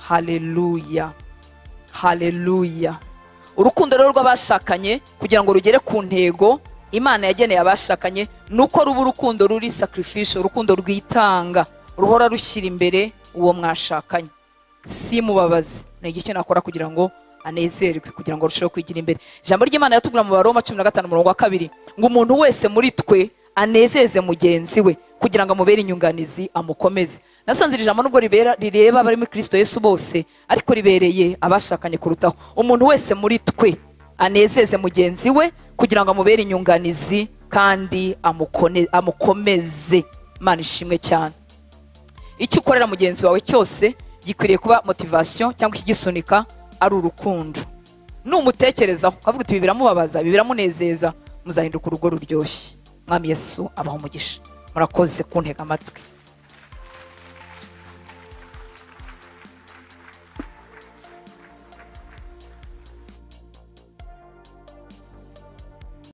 Haleluya, haleluya. Urukundo rero rw'abashakanye kugira ngo rugere ku ntego Imana yageneye abashakanye, ni uko ruba urukundo ruri sacrificial, urukundo rwitanga, ruhora rushyira imbere uwo mwashakanye. Simubabaze, ni iki nakora kugira ngo anezerwe, kugira ngo arusheho kwigira imbere. Ijambo ry'Imana riratubwira mu Baroma 15 umurongo wa 2 ngo umuntu wese muri twe anezeze mugenzi we kugira ngo amubere inyunganizi, amukomeze. Nasanze iri jambo nubwo rireba abari muri Kristo Yesu bose, ariko ribereye abashakanye kurutaho. Umuntu wese muri twe anezeze mugenzi we kugira ngo amubere inyunganizi kandi amukomeze. Imana ishimwe cyane. Icyo ukorera mugenzi wawe cyose gikwiriye kuba motivation cyangwa ikigisunika ari urukundo. Numutekerezaho ukavuga uti ibi biramubabaza, ibi biramunezeza, muzahinduka urugo ruryoshye. Mwami Yesu abahe umugisha. Murakoze kuntega amatwi.